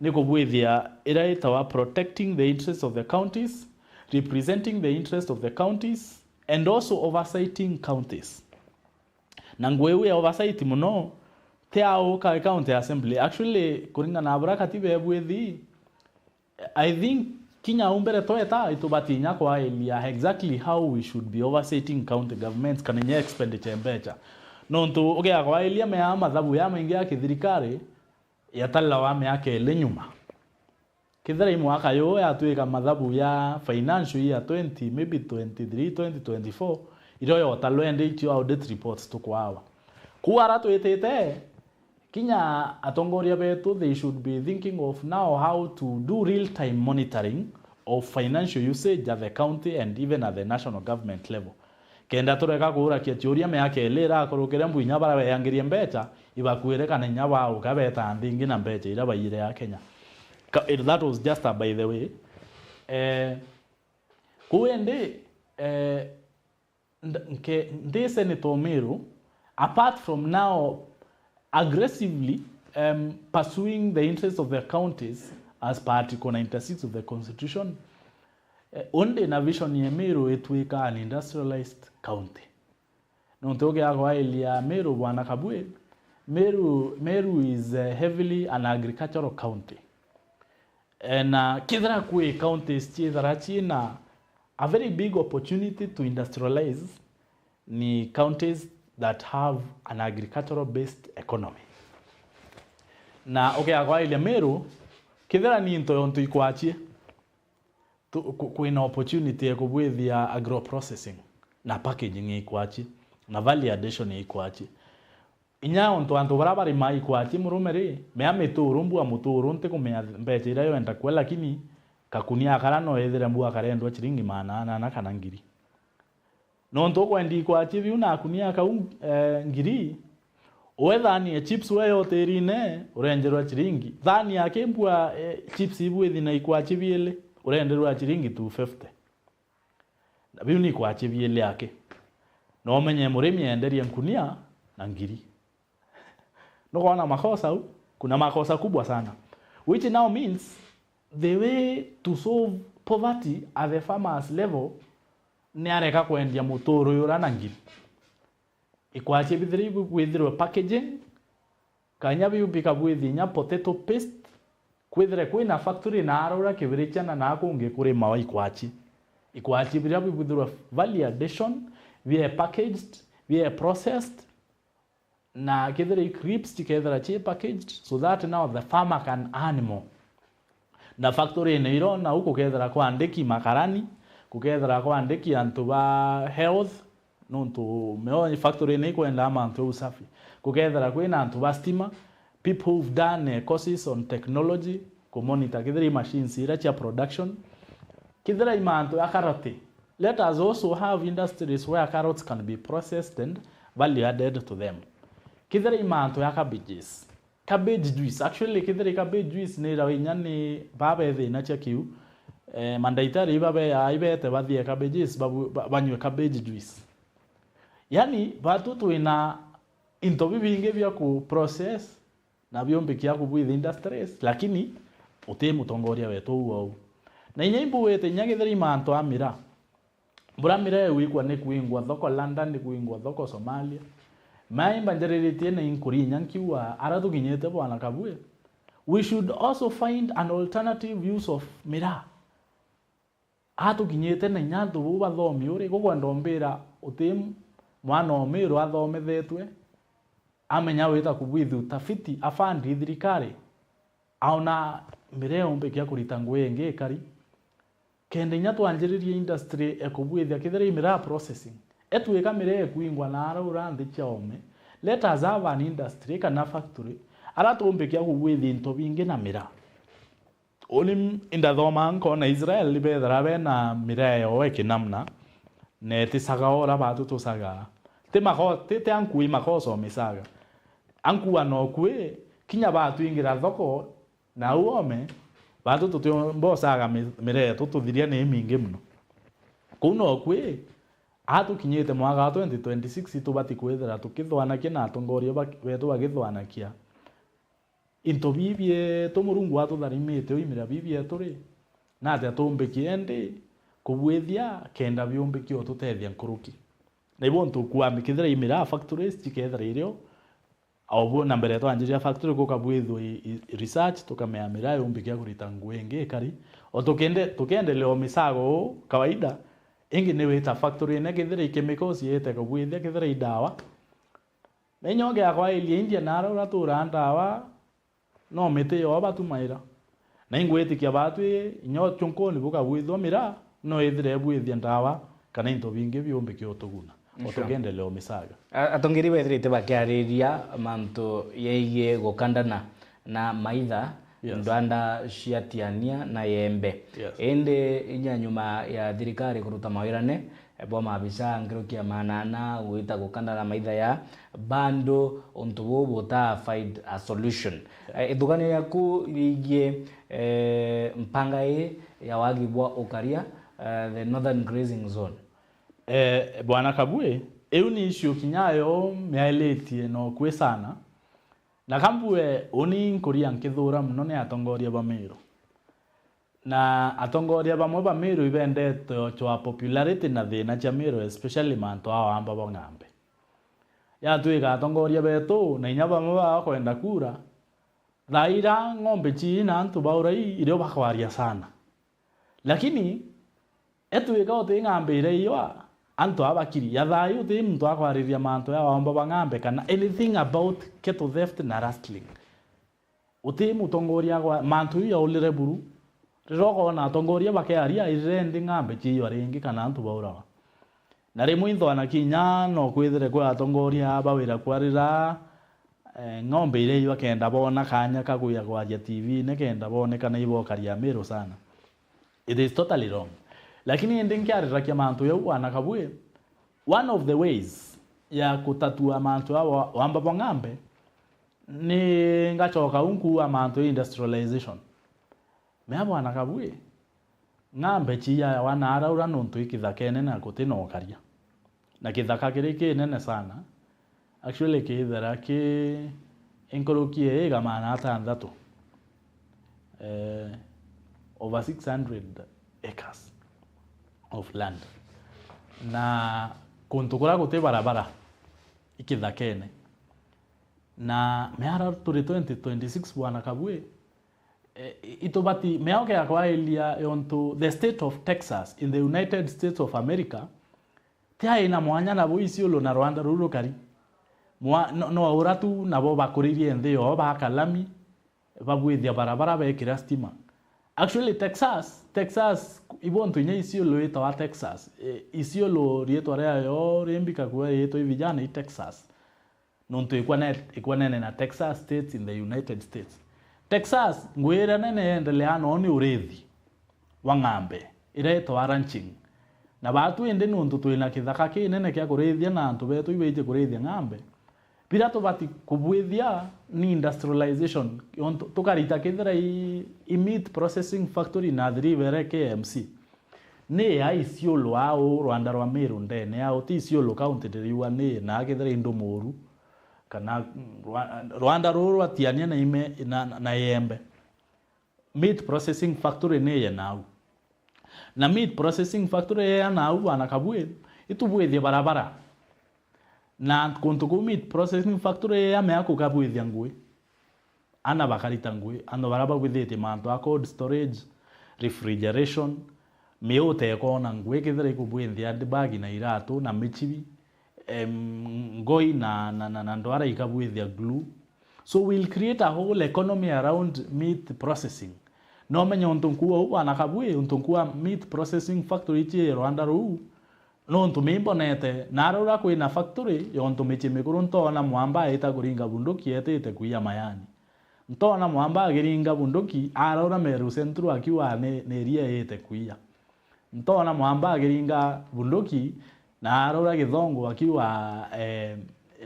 ni kubwithia ira itawa protecting the interests of the counties, representing the interests of the counties, and also oversighting counties. Na ngui iu ya oversight mono ti ya uka county assembly. Actually, kuringana na buria katiba ibwithi, I think kinya au mbere tweta, itubati inya kwairia exactly how we should be overseeing county governments, kana inya expenditure mbecha. Nontu ugia kwairia mea mathabu ya maingi ya kithirikari, yatalila wa miaka ili nyuma. Kethira i mwaka yuu yatwika mathabu ya financial year twenty, maybe twenty-three, twenty twenty-four, irio yotalwa indi icio audit reports tukwawa. Kuu ara twitite, kinya atongoria betu, they should be thinking of now how to do real time monitoring of financial usage at the county and even at the national government level. Kenda tureka kuurakia ciuria miaka ili irakurukire, mbu inya baria beangirie mbecha ibakuire, kana inya bauka beta nthi ingi na mbecha iria baiyire ya Kenya. Ka-, it, that was just a by the way. Eh, kuu indi, eh, nd-, nke-, ndi Senator Meru, apart from now aggressively, um, pursuing the interests of the counties as per Article ninety-six of the Constitution, eh, undi na vision ya Meru itwika an industrialized county. Nontu ugiagwairia Meru, bwana Kabwe, Meru, Meru is, eh, heavily an agricultural county. Eh, na kethira kwi counties ciethira ciina a very big opportunity to industrialize, ni counties that have an agricultural based economy. Na ugiagwairia Meru, kethira ni into yontu ikwachie, tu-, ku-, kwina opportunity ya kubwithia agro processing na packaging ya ikwachi na value addition ya ikwachi. Inya ontu antu bara barima ikwachi murume ri, mea mituru, mbua muturu, ntikumenya mbecha iria yoenda kua, lakini kakunia kara no ethire mbua karendwa chiringi maana anana kana ngiri. Nontu ukwendia ikwachi biu na akunia kau, eh, ngiri, we thani ya chips we yotirine, urenjerwa chiringi. Thani ya kimbua, eh, chips ibwithi na ikwachi biili, urenderwa chiringi two fifty. Na biu ni ikwachi biili aki. No umenye murimi enderie nkunia na ngiri. Nukwona makosa au? Kuna makosa kubwa sana. Which now means the way to solve poverty at the farmers level ni areka kwendia muturu uria na ngiri. Ikwachi bithiri bwithirwe packaging, kanya biu bikabwithia inya potato paste, kwithire kwina factory na arura kibirichana na kungi kurimawa ikwachi. Ikwachi biria bibwithirwa value addition, bie packaged, bie processed, na kethira i crisps chikethira chi packaged so that now the farmer can earn more. Na factory-ini iro nau kukethira kwandiki makarani, kukethira kwandiki antu ba health, nontu meo factory-ini ikwenda mantu ya usafi, kukethira kwina antu ba stima, people who've done, eh, courses on technology, kumonitor kethira i machines iria cia production, kethira i mantu ya karoti. Let us also have industries where carrots can be processed and value added to them. Kethira i mantu ya cabbages, cabbage juice. Actually, kethira i cabbage juice ni irawa inya ni baba ethina cia kiu. Eh, mandaitari iba be, ai bete bathie cabbages, babu-, ba-, banywe cabbage juice. Yani, batu twina into bibingi bia ku process, na biumbikia kubwithia industries, lakini uti mutongoria wetu uu ou. Na inya imbugite inya kethira i mantu a miraa. Mbura miraa igwikwa ni kwingwa thoko London, ni kwingwa thoko Somalia. Maimba njariritie na inkuri inya nkiuga, ara tukinyite bwana Kabwe, we should also find an alternative use of miraa. Atukinyite na inya antu bau bathomi uri, gukwenda umbira uti mwana o Miru athomithetwe, amenya wita kubwithia utafiti, afandi thirikari, aona miraa umbikia kurita ngugi ingi ikari. Kenda inya twanjiririe industry ya kubwithia kethira i miraa processing. Etwika miraa ikwingwa na ara ura nthi cia ome, let us have an industry kana factory, ara tumbikia kubwithia into bingi na miraa. Uni indathoma nkona Israel bethira bena miraa yao ya kinamna, na itisaga ura batu tusaga. Ti mako-, ti, ti ankui makosa omisaga. Ankua no kwi, kinya batwingira thoko, na au ome, batu tutiumbosaga mi-, miraa yetu tuthiria ni mingi muno. Kuu no kwi, atukinyite mwaka wa twenty twenty-six, tubati kwithira tukithwanakia na atongoria ba-, betu bagithwanakia. Into biu bietu Murungu atutharimite, oimira biu bietu ri, natia tumbiki endi kubwithia kenda biumbiki o tutethia nkuruki? Na ibo ntukwami kethira i miraa factories chikethira irio, o bu na mbere twanjiria factory kukabwithwa i, i, research, tukamea miraa yumbiki ya kurita ngugi ingi ikari, o tukende-, tukiendelea o misago uu kawaida, ingi ni wita factory ine kethira i chemicals yete kubwithia kethira i ndawa, Na inya ugiakwairia India na ara uraturaa ndawa, no miti yoo batumaira. Na ingwitikia batwi inya uchunkuni bukabwithwa miraa, no ithire ibwithia ndawa kana into bingi biumbiki utuguna. Sure. Utugendelea umisaga. A-, atongeri bethirite bakiariria mantu yegie gukandana na maitha, yes, ndwanda cia Tiania na Yembe. Yes. Indi inya nyuma ya thirikari kuruta mawirane, bwa mabica nkuruki ya manana gwita gukanda na maitha ya bandu untu buu buta find a solution. Eh, ithuganio yaku rigie, eh, mpanga ii ya wagi bwa ukaria, eh, the northern grazing zone? Eh, Bwana Kabwe, iu ni issue kinya yo miailitie no kwi sana. Na kambue uni nkuria nkithura muno ni atongoria ba Meru. Na atongoria bamwe ba Meru ibendete ochwa popularity na thina cia Meru, especially mantu a wamba bwa ng'ambe. Yatwika atongoria betu na inya bamwe baa kwenda kura, thaa ira ng'ombe cii na antu baura ii irio bakwaria sana. Lakini etwika uti ng'ambe iria iyo, antu aa bakiri ya thaa ii uti muntu akwariria mantu ya wamba bwa ng'ambe kana anything about cattle theft na rustling. Uti mutongoria agwa mantu iu yaulire buru. Riria ukoona atongoria bakearia, irire ndi ng'ambe ciiywa ringi kana antu baurawa. Na rimwe into ana kinya no kwithire kwi atongoria bawira kwarira, eh, ng'ombe iria iu akenda boona kanya ka kwia kwaria T V-ini kenda boonekana ibokaria Meru sana. It is totally wrong. Lakini indi nkiarirakia mantu jau, Bwana Kabwe, one of the ways ya kutatua mantu ya wa-, wamba bwa ng'ambe, ni ngacoka u nkuua mantu ya industrialization. Mea Bwana Kabwe, ng'ambe ciiyawa na araura nontu i kithakene na guti na ukaria. Na kithaka kiri kinene sana, actually kithera ki inkuruki ya ega magana atantatu, eh, over six hundred acres of land. Na kuntu kuria guti barabara, i kithakene. Na miara turi twenty twenty-six, Bwana Kabwe, eh, itubati, miao kea kwailia yontu the state of Texas in the United States of America, ti ai na mwanya nabo Isiolo na Rwanda ruu rukari. Mwa-, no, no aura tu nabo bakuririe nthi yoo, baka lami, babwithia barabara, bekira stima. Actually, Texas, Texas, ibo ntu inya Isiolo itawa Texas. Eh, Isiolo riitwa riayo rimbi kakua riitwa i vijana i Texas. Nontu ikwane-, ikwanene na Texas States in the United States. Texas, ngui iria nene yendelea noo ni urithi wa ng'ambe, iria itwa ranching. Na baatu indi nontu twina kithaka kinene kia kurithia na antu betu ibaiji kurithia ng'ambe, biria tubati kubwithia ni industrialization, yontu tukarita kithira i, i meat processing factory na Athi River K M C. Ni ya Isiolo au rwanda rwa Meru ndene au, ti Isiolo county ndiriuga ni na kethira i Ndumuru, kana, mm, rwa-, rwanda ruru rwatiania na ime, na, na, na Iembe. Meat processing factory ni ye nau. Na meat processing factory ya nau, Bwana Kabwe, itubwithie barabara. Na kuntu kuu meat processing factory ya mea kukabwithia ngui. Ana bakarita ngui, antu baria babwithitie mantu a cold storage, refrigeration, miu tekoona ngui kethira ikubwithia handbag na iratu na michibi, em, ngoi na, na, na, na ndwara ikabwithia glue. So we'll create a whole economy around meat processing. No menye untu nkuu uu, Bwana Kabwe, untu nkuu wa meat processing factory ici rwanda ruu, nontu mi mbonete, na araura kwina factory yontu michii mikuru ntoona mwamba aita kuringa bunduki etite kuiya mayani. Ntoona mwamba akiringa bunduki, araura Meru Central akiuga ni, ni iria iite kuiya. Ntoona mwamba akiringa bunduki, na araura Githongo akiuga, eh,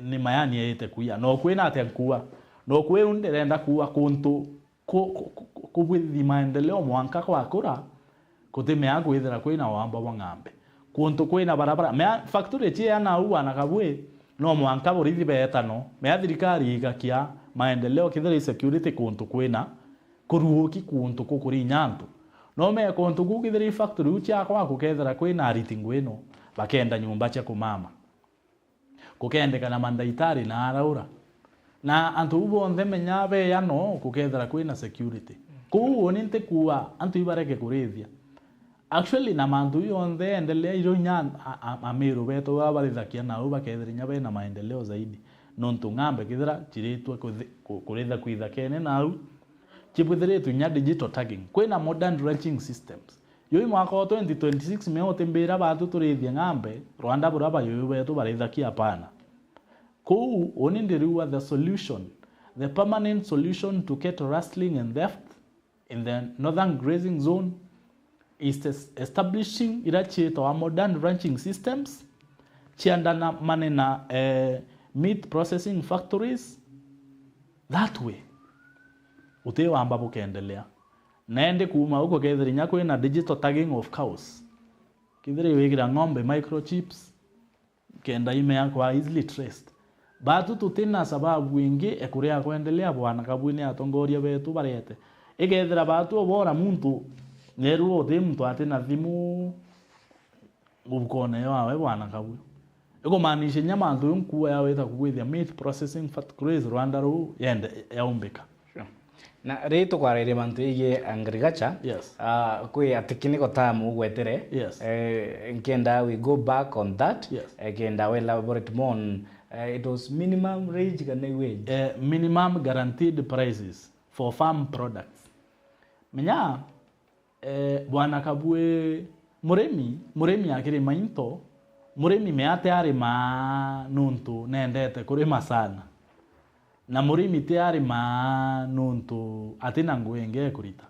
ni mayani aite kuiya. No kwina atia nkuuga? No kwiu ndirenda kuuga kuntu ku-, ku-, ku-, ku-, kubwithi maendeleo mwanka gwakura, kutimea kwithira kwina wamba bwa ng'ambe. Kuntu kwina barabara, mea factory cia nau, Bwana Kabwe, no mwanka borithi beetano, mea thirikari igakia maendeleo kethira i security kuntu kwina kuruuki, kuntu kukurinya antu. No mee kuntu kuu kethira i factory iu ciakwa kukethira kwina ariti ngwino, bakenda nyumba cia kumama. Kukendekana mandaitari na araura. Na antu bau bonthe menya beya no kukethira kwina security. Kuu uni ntikuuga antu ibareke kurithia. Actually, na mantu yonthe endelea irio inya a, a, Amiru betu baba barithakia nau bakethira inya bena maendeleo zaidi. Nontu ng'ambe kethira ciritwe kuthi-, ku-, kuritha kwithakene nau, cibwithiritwe inya digital tagging. Kwina modern ranching systems. Yui mwaka wa twenty twenty-six mea utimbira batu turithie ng'ambe, rwanda bura bayuyu betu barithakia, hapana. Kuu, uni ndiriuga the solution, the permanent solution to cattle rustling and theft in the northern grazing zone, is es-, establishing ira ciitagwa modern ranching systems, ciandana manena, eh, meat processing factories. That way, uti wamba bukendelea. Na indi kuuma uko kethira inya kwina digital tagging of cows. Kethira iwikira ng'ombe microchips, kenda imeakwa easily traced. Batu tutina sababu ingi e kuria kwendelea bwana Kabui ni atongoria betu barete. Ikethira batu obora muntu nerua uti muntu atina thimu mubukone yawe bwana Kabui. Ikumaanisha inya mantu yo nkuu ya wita kugwithia meat processing factories Rwanda ruu yende yaumbika. Sure. Na ri tukwariria mantu yegii agriculture, yes, ah, kwi a technical term ugwetere. Yes. Eh, nkenda we go back on that. Yes. Eh, kenda we elaborate more on, eh, it was minimum wage kana wage? Eh, minimum guaranteed prices for farm products. Menya, eh, bwana Kabui, murimi, murimi akirima into, murimi me ati arimaa nuntu nendete kurima sana. Na murimi ti arimaa nuntu atina nguu ingi ekurita.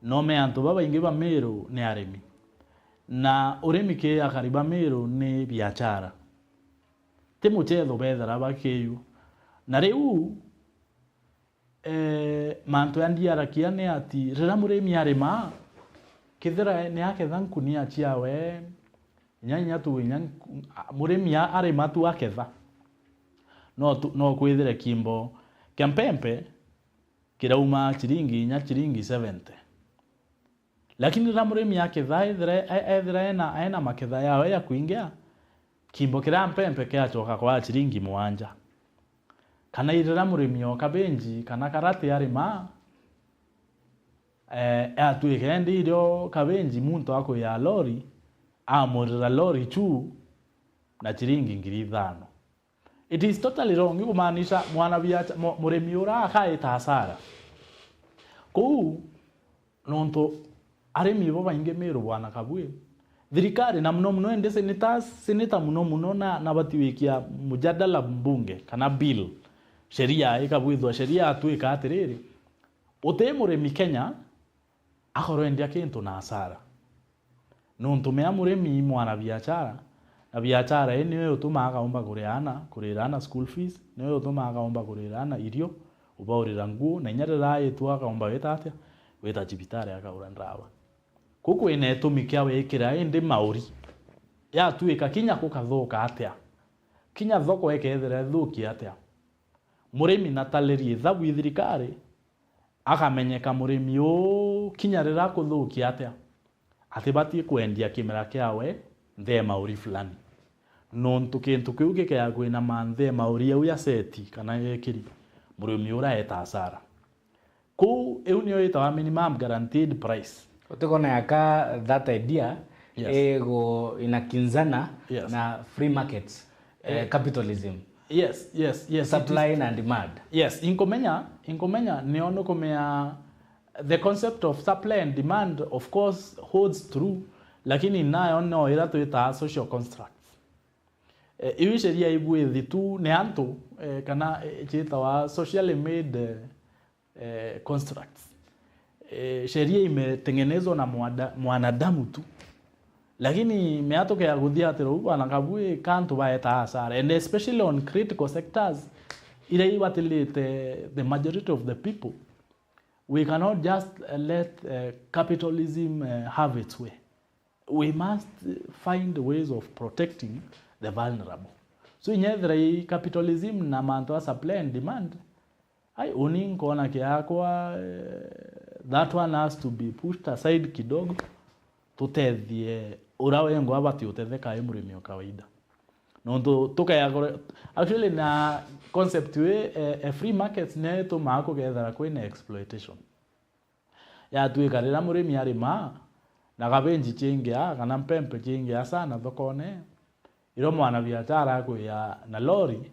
No me antu babaingi ba Meru ni arimi. Na urimi ki akari ba Meru ni biachara. Ti muchetho bethira bakiu. Na riu, eh, mantu ya ndiarakia ni ati, riria murimi arimaa, kethira ni aketha nkunia ciawe, inya, inya tu, inya nku-, a-, murimi a-, arima tu aketha, no tu, no kwithire kimbo kia mpempe kirauma chiringi inya chiringi seventy. Lakini riria murimi aketha, ethira, e-, ethira ena, ena maketha yawe ya kuingia, kimbo kiria mpempe kiachoka kwa chiringi mugwanja. Kana riria murimi o kabenji kana karati arima, eh, atwika indi irio kabenji muntu akwia lori, amurira lori chu na chiringi ngiri ithano. It is totally wrong, ikumaanisha mwana biacha-, mu-, murimi ura akaita hasara. Kuu, nontu arimi bo baingi Meru bwana Kabui, thirikari na muno muno indi senators, senator muno muno na, na batiwikia mujadala mbunge kana bill, sheria ikabwithwa sheria atwika atiriri, uti murimi Kenya akorwo endia kintu na hasara. Nontu mea murimi i mwana biachara, na biachara ii niyo itumaa akaumba kurira ana, kurira ana school fees, niyo itumaa akaumba kurira ana irio, ubaurira nguu, na inya riria aitua akaumba wita atia, wita cibitari akaura ndawa. Kuu kwina itumi kia wikira indi mauri, yatwika kinya gukathuka atia, kinya thoko ikethira ithuki atia, murimi nataririe ithabu i thirikari, akamenyeka murimi uu kinya riria akuthukia atia, atibatie kwendia kimera kiawe nthi e mauri fulani. Nontu kintu kiu gikea kwina manthe mauri au ya seti kana yekiri, murimi ura eta hasara. Kuu, iu niyo itawa minimum guaranteed price. Utikona yaka that idea, yes, ego inakinzana, yes, na free markets, eh, eh, capitalism. Yes, yes, yes, it is. Supply na demand. Yes, inkumenya, inkumenya, nio nukumenya the concept of supply and demand, of course, holds true, lakini nayo no ira twitaga social constructs. Eh, iu sheria ibwithi tu ni antu, eh, kana, eh, ciitawa socially made, eh, eh, constructs. Eh, sheria imetengenezwa na mwada-, mwanadamu tu. Lakini miatuke ya kuthia atirou, bwana Kabui, kantu baeta hasara. And especially on critical sectors, iria ibatilite the majority of the people. We cannot just, uh, let, uh, capitalism, uh, have its way. We must find ways of protecting the vulnerable. So, inya ethira i capitalism na mantu a supply and demand, ai, uni nkona kiakwa, eh, that one has to be pushed aside kidogo, tutethie ura wengwa abati utetheka i murimi o kawaida. Nontu tukaya kore-, actually, na concept wi, eh, eh, free markets ne itumaa kugethera kwina exploitation. Yatwika riria murimi arimaa, na kabenji ciingia, kana mpempe ciingia sana thokone, irio mwana biachara akwia na lori,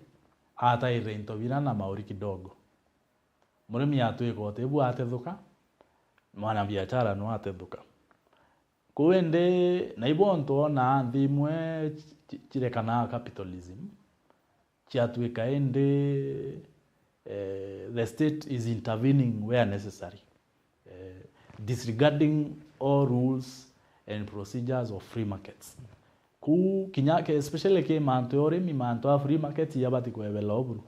atairira into bira na mauri kidogo. Murimi atwika utibu atethuka, mwana biachara no atethuka. Kuu indi, na ibo ntu wonaa nthi imwe ci-, ci-, cirekanaa capitalism, ciatwika indi, eh, the state is intervening where necessary, eh, disregarding all rules and procedures of free markets. Ku kinya ke, especially ki mantu ya urimi, mantu ya free markets yabati kwebela oburu.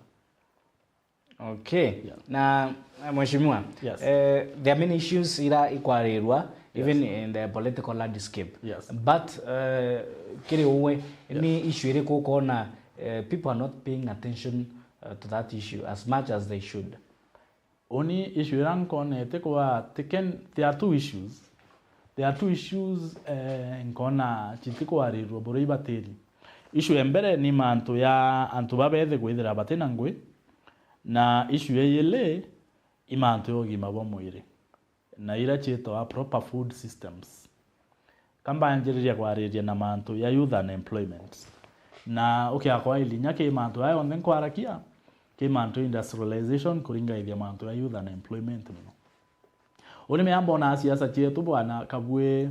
Okay. Yeah. Na, na mheshimiwa, yes, eh, there are many issues ira ikwarirwa, yes, even in the political landscape. Yes. But, eh, kiri uwe, yes, ni issue iriku ukona, eh, people are not paying attention, eh, to that issue as much as they should? Uni issue ira nkonete kwa taken, there are two issues. There are two issues, eh, nkona citikwarirwa buria ibatiri. Issue ya mbere ni mantu ya antu babethe kwithira batina ngui, na issue ya yili i mantu ya ugima bwa mwiri, na ira ciitwa proper food systems. Ka mbanjiriria kwariria na mantu ya youth unemployment. Na ukiakwailia inya ki mantu aya onthe nkwarakia, ki mantu ya industrialization kuringaithia mantu ya youth unemployment mono. Uni mea mbona siasa cietu bwana Kabwe,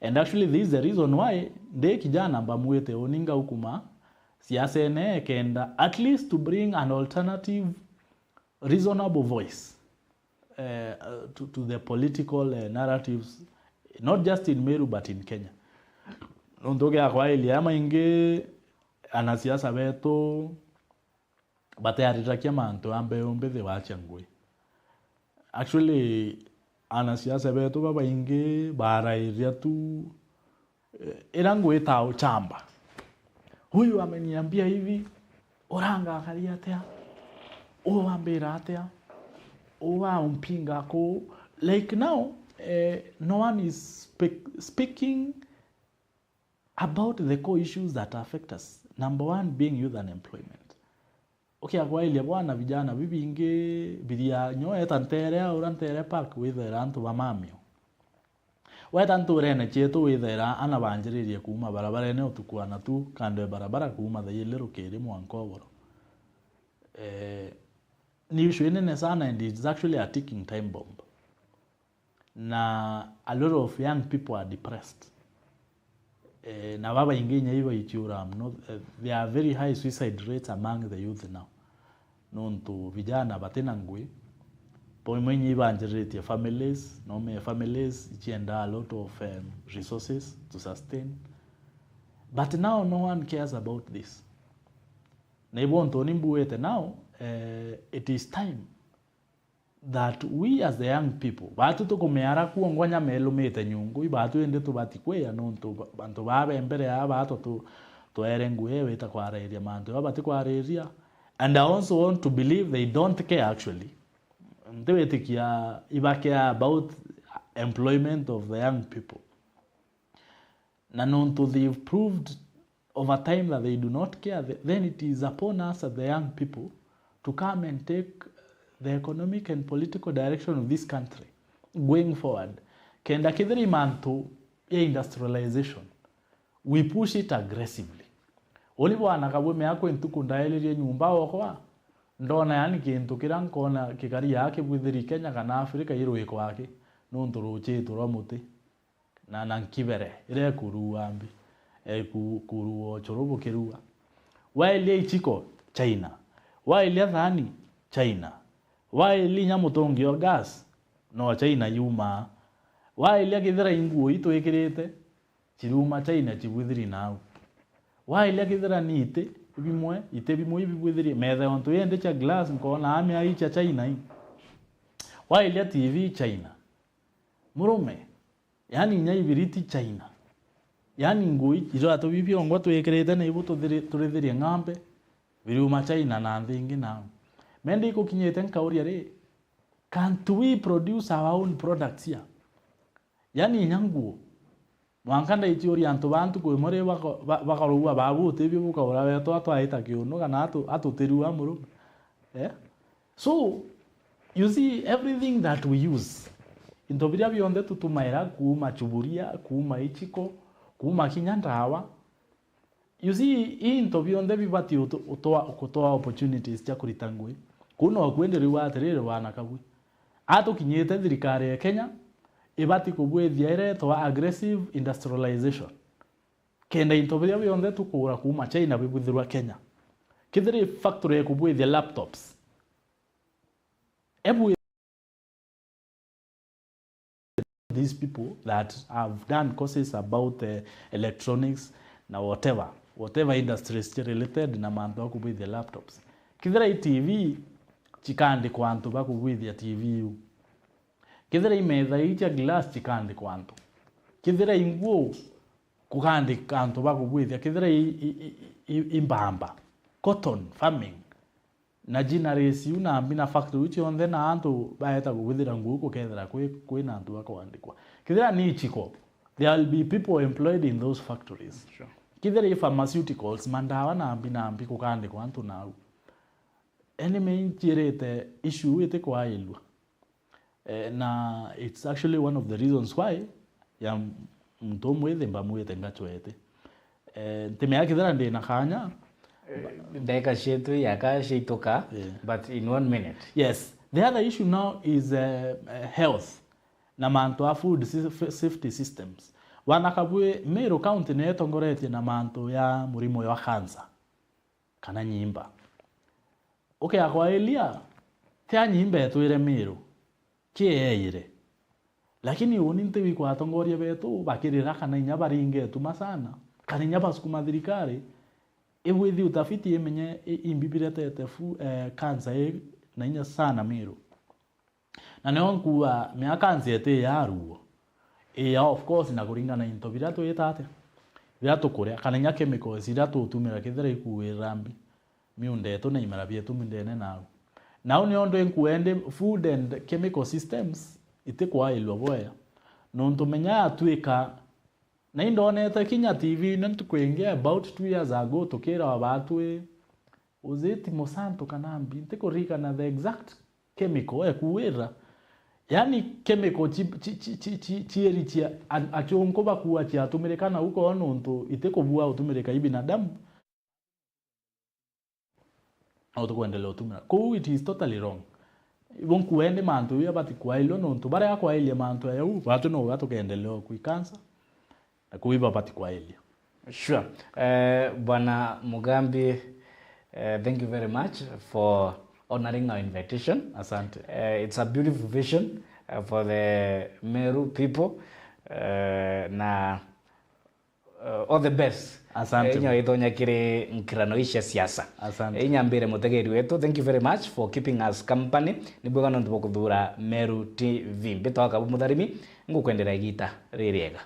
and actually this is the reason why ndi kijana mbamwite uni ngaukuma siasene kenda at least to bring an alternative reasonable voice, eh, uh, to, to the political, eh, narratives, not just in Meru but in Kenya. Nontu ugiakwailia maingi anasiasa betu batearirakia mantu ya mbeu mbithi wacia ngui. Actually, anasiasa betu babaingi barairia tu, eh, ira ngwita uchamba. Huyu ameniambia hivi, urangakaria atia? Uu ambira atia? Uu aumpinga kuu? Like now, eh, no one is speak-, speaking about the core issues that affect us. Number one being youth unemployment. Ukiakwailia bwana, vijana bibingi biria nyo eta ntere au, ura ntere park withaira antu ba mamio. Weta nturene cietu withaira ana banjiririe kuuma barabarene utuku ana tu kando ya barabara kuuma thaa ili rukiri mwanka oboro. Eh, ni issue inene sana and it's actually a ticking time bomb. Na a lot of young people are depressed. Eh, na babaingi inya ibaiciura mno, eh, there are very high suicide rates among the youth now. Nontu vijana batina ngui, bo imwe inya ibanjiritie families, no me families ichienda a lot of, um, resources to sustain. But now no one cares about this. Na ibo ntu ni mbuite now, eh, it is time that we as the young people, baatu tukumeara kuongwa nya melumite nyungu, ibaatu indi tubati kwia nontu ba-, bantu baa be mbere aa baatu tu-, twaere ngui ewe ita kwarairia mantu aa bati kwariria. And I also want to believe they don't care actually. Ntiwitikia iba care about employment of the young people. Na nontu they've proved over time that they do not care, th-, then it is upon us as the young people to come and take the economic and political direction of this country going forward. Kenda kethira i mantu ya industrialization, we push it aggressively. Uni bwana Kabwe, miaka ntuku ndaelirie nyumba okwa, ndona yani kintu kiria nkona kikari yaa kibwithiri Kenya kana Africa i rwiko aki, nontu ruchitu rwa muti. Na, na nkibere, iria ikurua mbi, iku-, kurua uchuru bukirua. Waelia ichiko, China. Waelia thani, China. Waelia inya mutungi o gas, no China yumaa. Waelia kithira i nguo itwikirite, chiruma China chibwithiri nau. Waelia kithira ni iti bimwe, iti bimwe ibibwithiri, metha ontu indi cha glass, nkona amia i cha China i. Waelia T V, China. Murume, yani inya ibiriti China. Yani ngui iratu bibi ongwa twikirite na ibu tuthiri-, turithirie ng'ambe, biriuma China na nthi ingi nau. Mende ikukinyite nkauria ri, can't we produce our own products here? Yani inya nguo. Mwanka ndaiciuria antu ba ntuku imwe ri bako-, ba-, bakarugua babu utibio bukaura wetu atwaita kiunu kana atu-, atutirua murume. Eh? So, you see, everything that we use, into biria bionthe tutumaira, kuuma chuburia, kuuma ichiko, kuuma kinya ndawa, you see, i into bionthe bibati utu-, utoa, kutoa opportunities cia kurita ngui. Kuu no kwende riu atiriri bwana Kabwe. Atukinyite thirikari ya Kenya, ibati kubwithia iretwa aggressive industrialization. Kenda into biria bionthe tukugura kuuma China bibwithirwa Kenya. Kethira i factory ikubwithia laptops, ebu these people that have done courses about, eh, electronics na whatever, whatever industries related na mantu a kubwithia laptops. Kethira i T V, chikaandikwa antu ba kubwithia T V iu. Kethira i metha ii cia glass, chikaandikwa antu. Kethira i nguo, kukaandika antu ba kubwithia. Kethira i, i, i, i, i mbamba, cotton farming, na ginneries iu nambi na factory iu cionthe, na antu baeta kubwithira nguo, kukethira kwi, kwina antu ba kuandikwa. Kethira ni ichiko, there will be people employed in those factories. Sure. Kethira i pharmaceuticals, mandawa nambi nambi kukaandikwa antu nau. Yaani mi nchirite issue itikwailua. Eh, na it's actually one of the reasons why ya m-, muntu umwe ithi mbamwite ngachwete. Eh, ntimea kethira ndina kanya. Eh, ndagika cietu yaka ciaituka, yeah, but in one minute. Yes. The other issue now is, eh, eh, health na mantu a food si-, f-, safety systems. Wana kabwi, Meru County ni itongoretie na mantu ya murimo wa cancer kana nyimba. Ukea kwailia, ti a nyimba etwire Meru, ki eeire. Lakini uni ntiwigua atongoria betu bakirira kana inya baringe etuma sana, kana inya basukuma thirikari ibwithi utafiti imenye i-, imbi biretete fu-, eh, cancer ii na inya sana Meru. Na nio nkuuga miaka nziete ya ruo. Ii, of course, na kuringana into biria twita atia, biria tukuria, kana inya chemicals iria tutumira kethira ikuwirira mbi miunda yetu na imera bietu mindene nau. Nau nio ndu nkuendi food and chemical systems itikwailua bwega. Nontu menya yatwika, na indonete kinya T V ino ntuku ingi about two years ago tukirawa batwi uziti musantu kana mbi, ntikuririkana the exact chemical ekuwira. Yani chemical chi-, chi-, chi-, chi-, chi-, chieri chia a-, achunku bakua chiatumirika nau kwao nontu itikubua utumirika i binadamu. No tukwendelea utumira. Kuu it is totally wrong. Ibo nkuendi mantu iu abati kwailua nontu baria akwailia mantu ayau, batu no batukendelea kwi cancer. Na kuu ibo abati kwailua. Sure. Eh, Bwana Mugambi, eh, thank you very much for honoring our invitation. Asante. Eh, it's a beautiful vision, eh, for the Meru people. Eh, na, eh, all the best. Asante. Eh, inya itonya kiri nkirano ici cia siasa. Asante. Eh, inya mbire mutegeri wetu, thank you very much for keeping us company. Ni bwega nontu bwa kuthura Meru T V. Mbitwa Kabu Mutharimi, ngukwenderea igita ririega.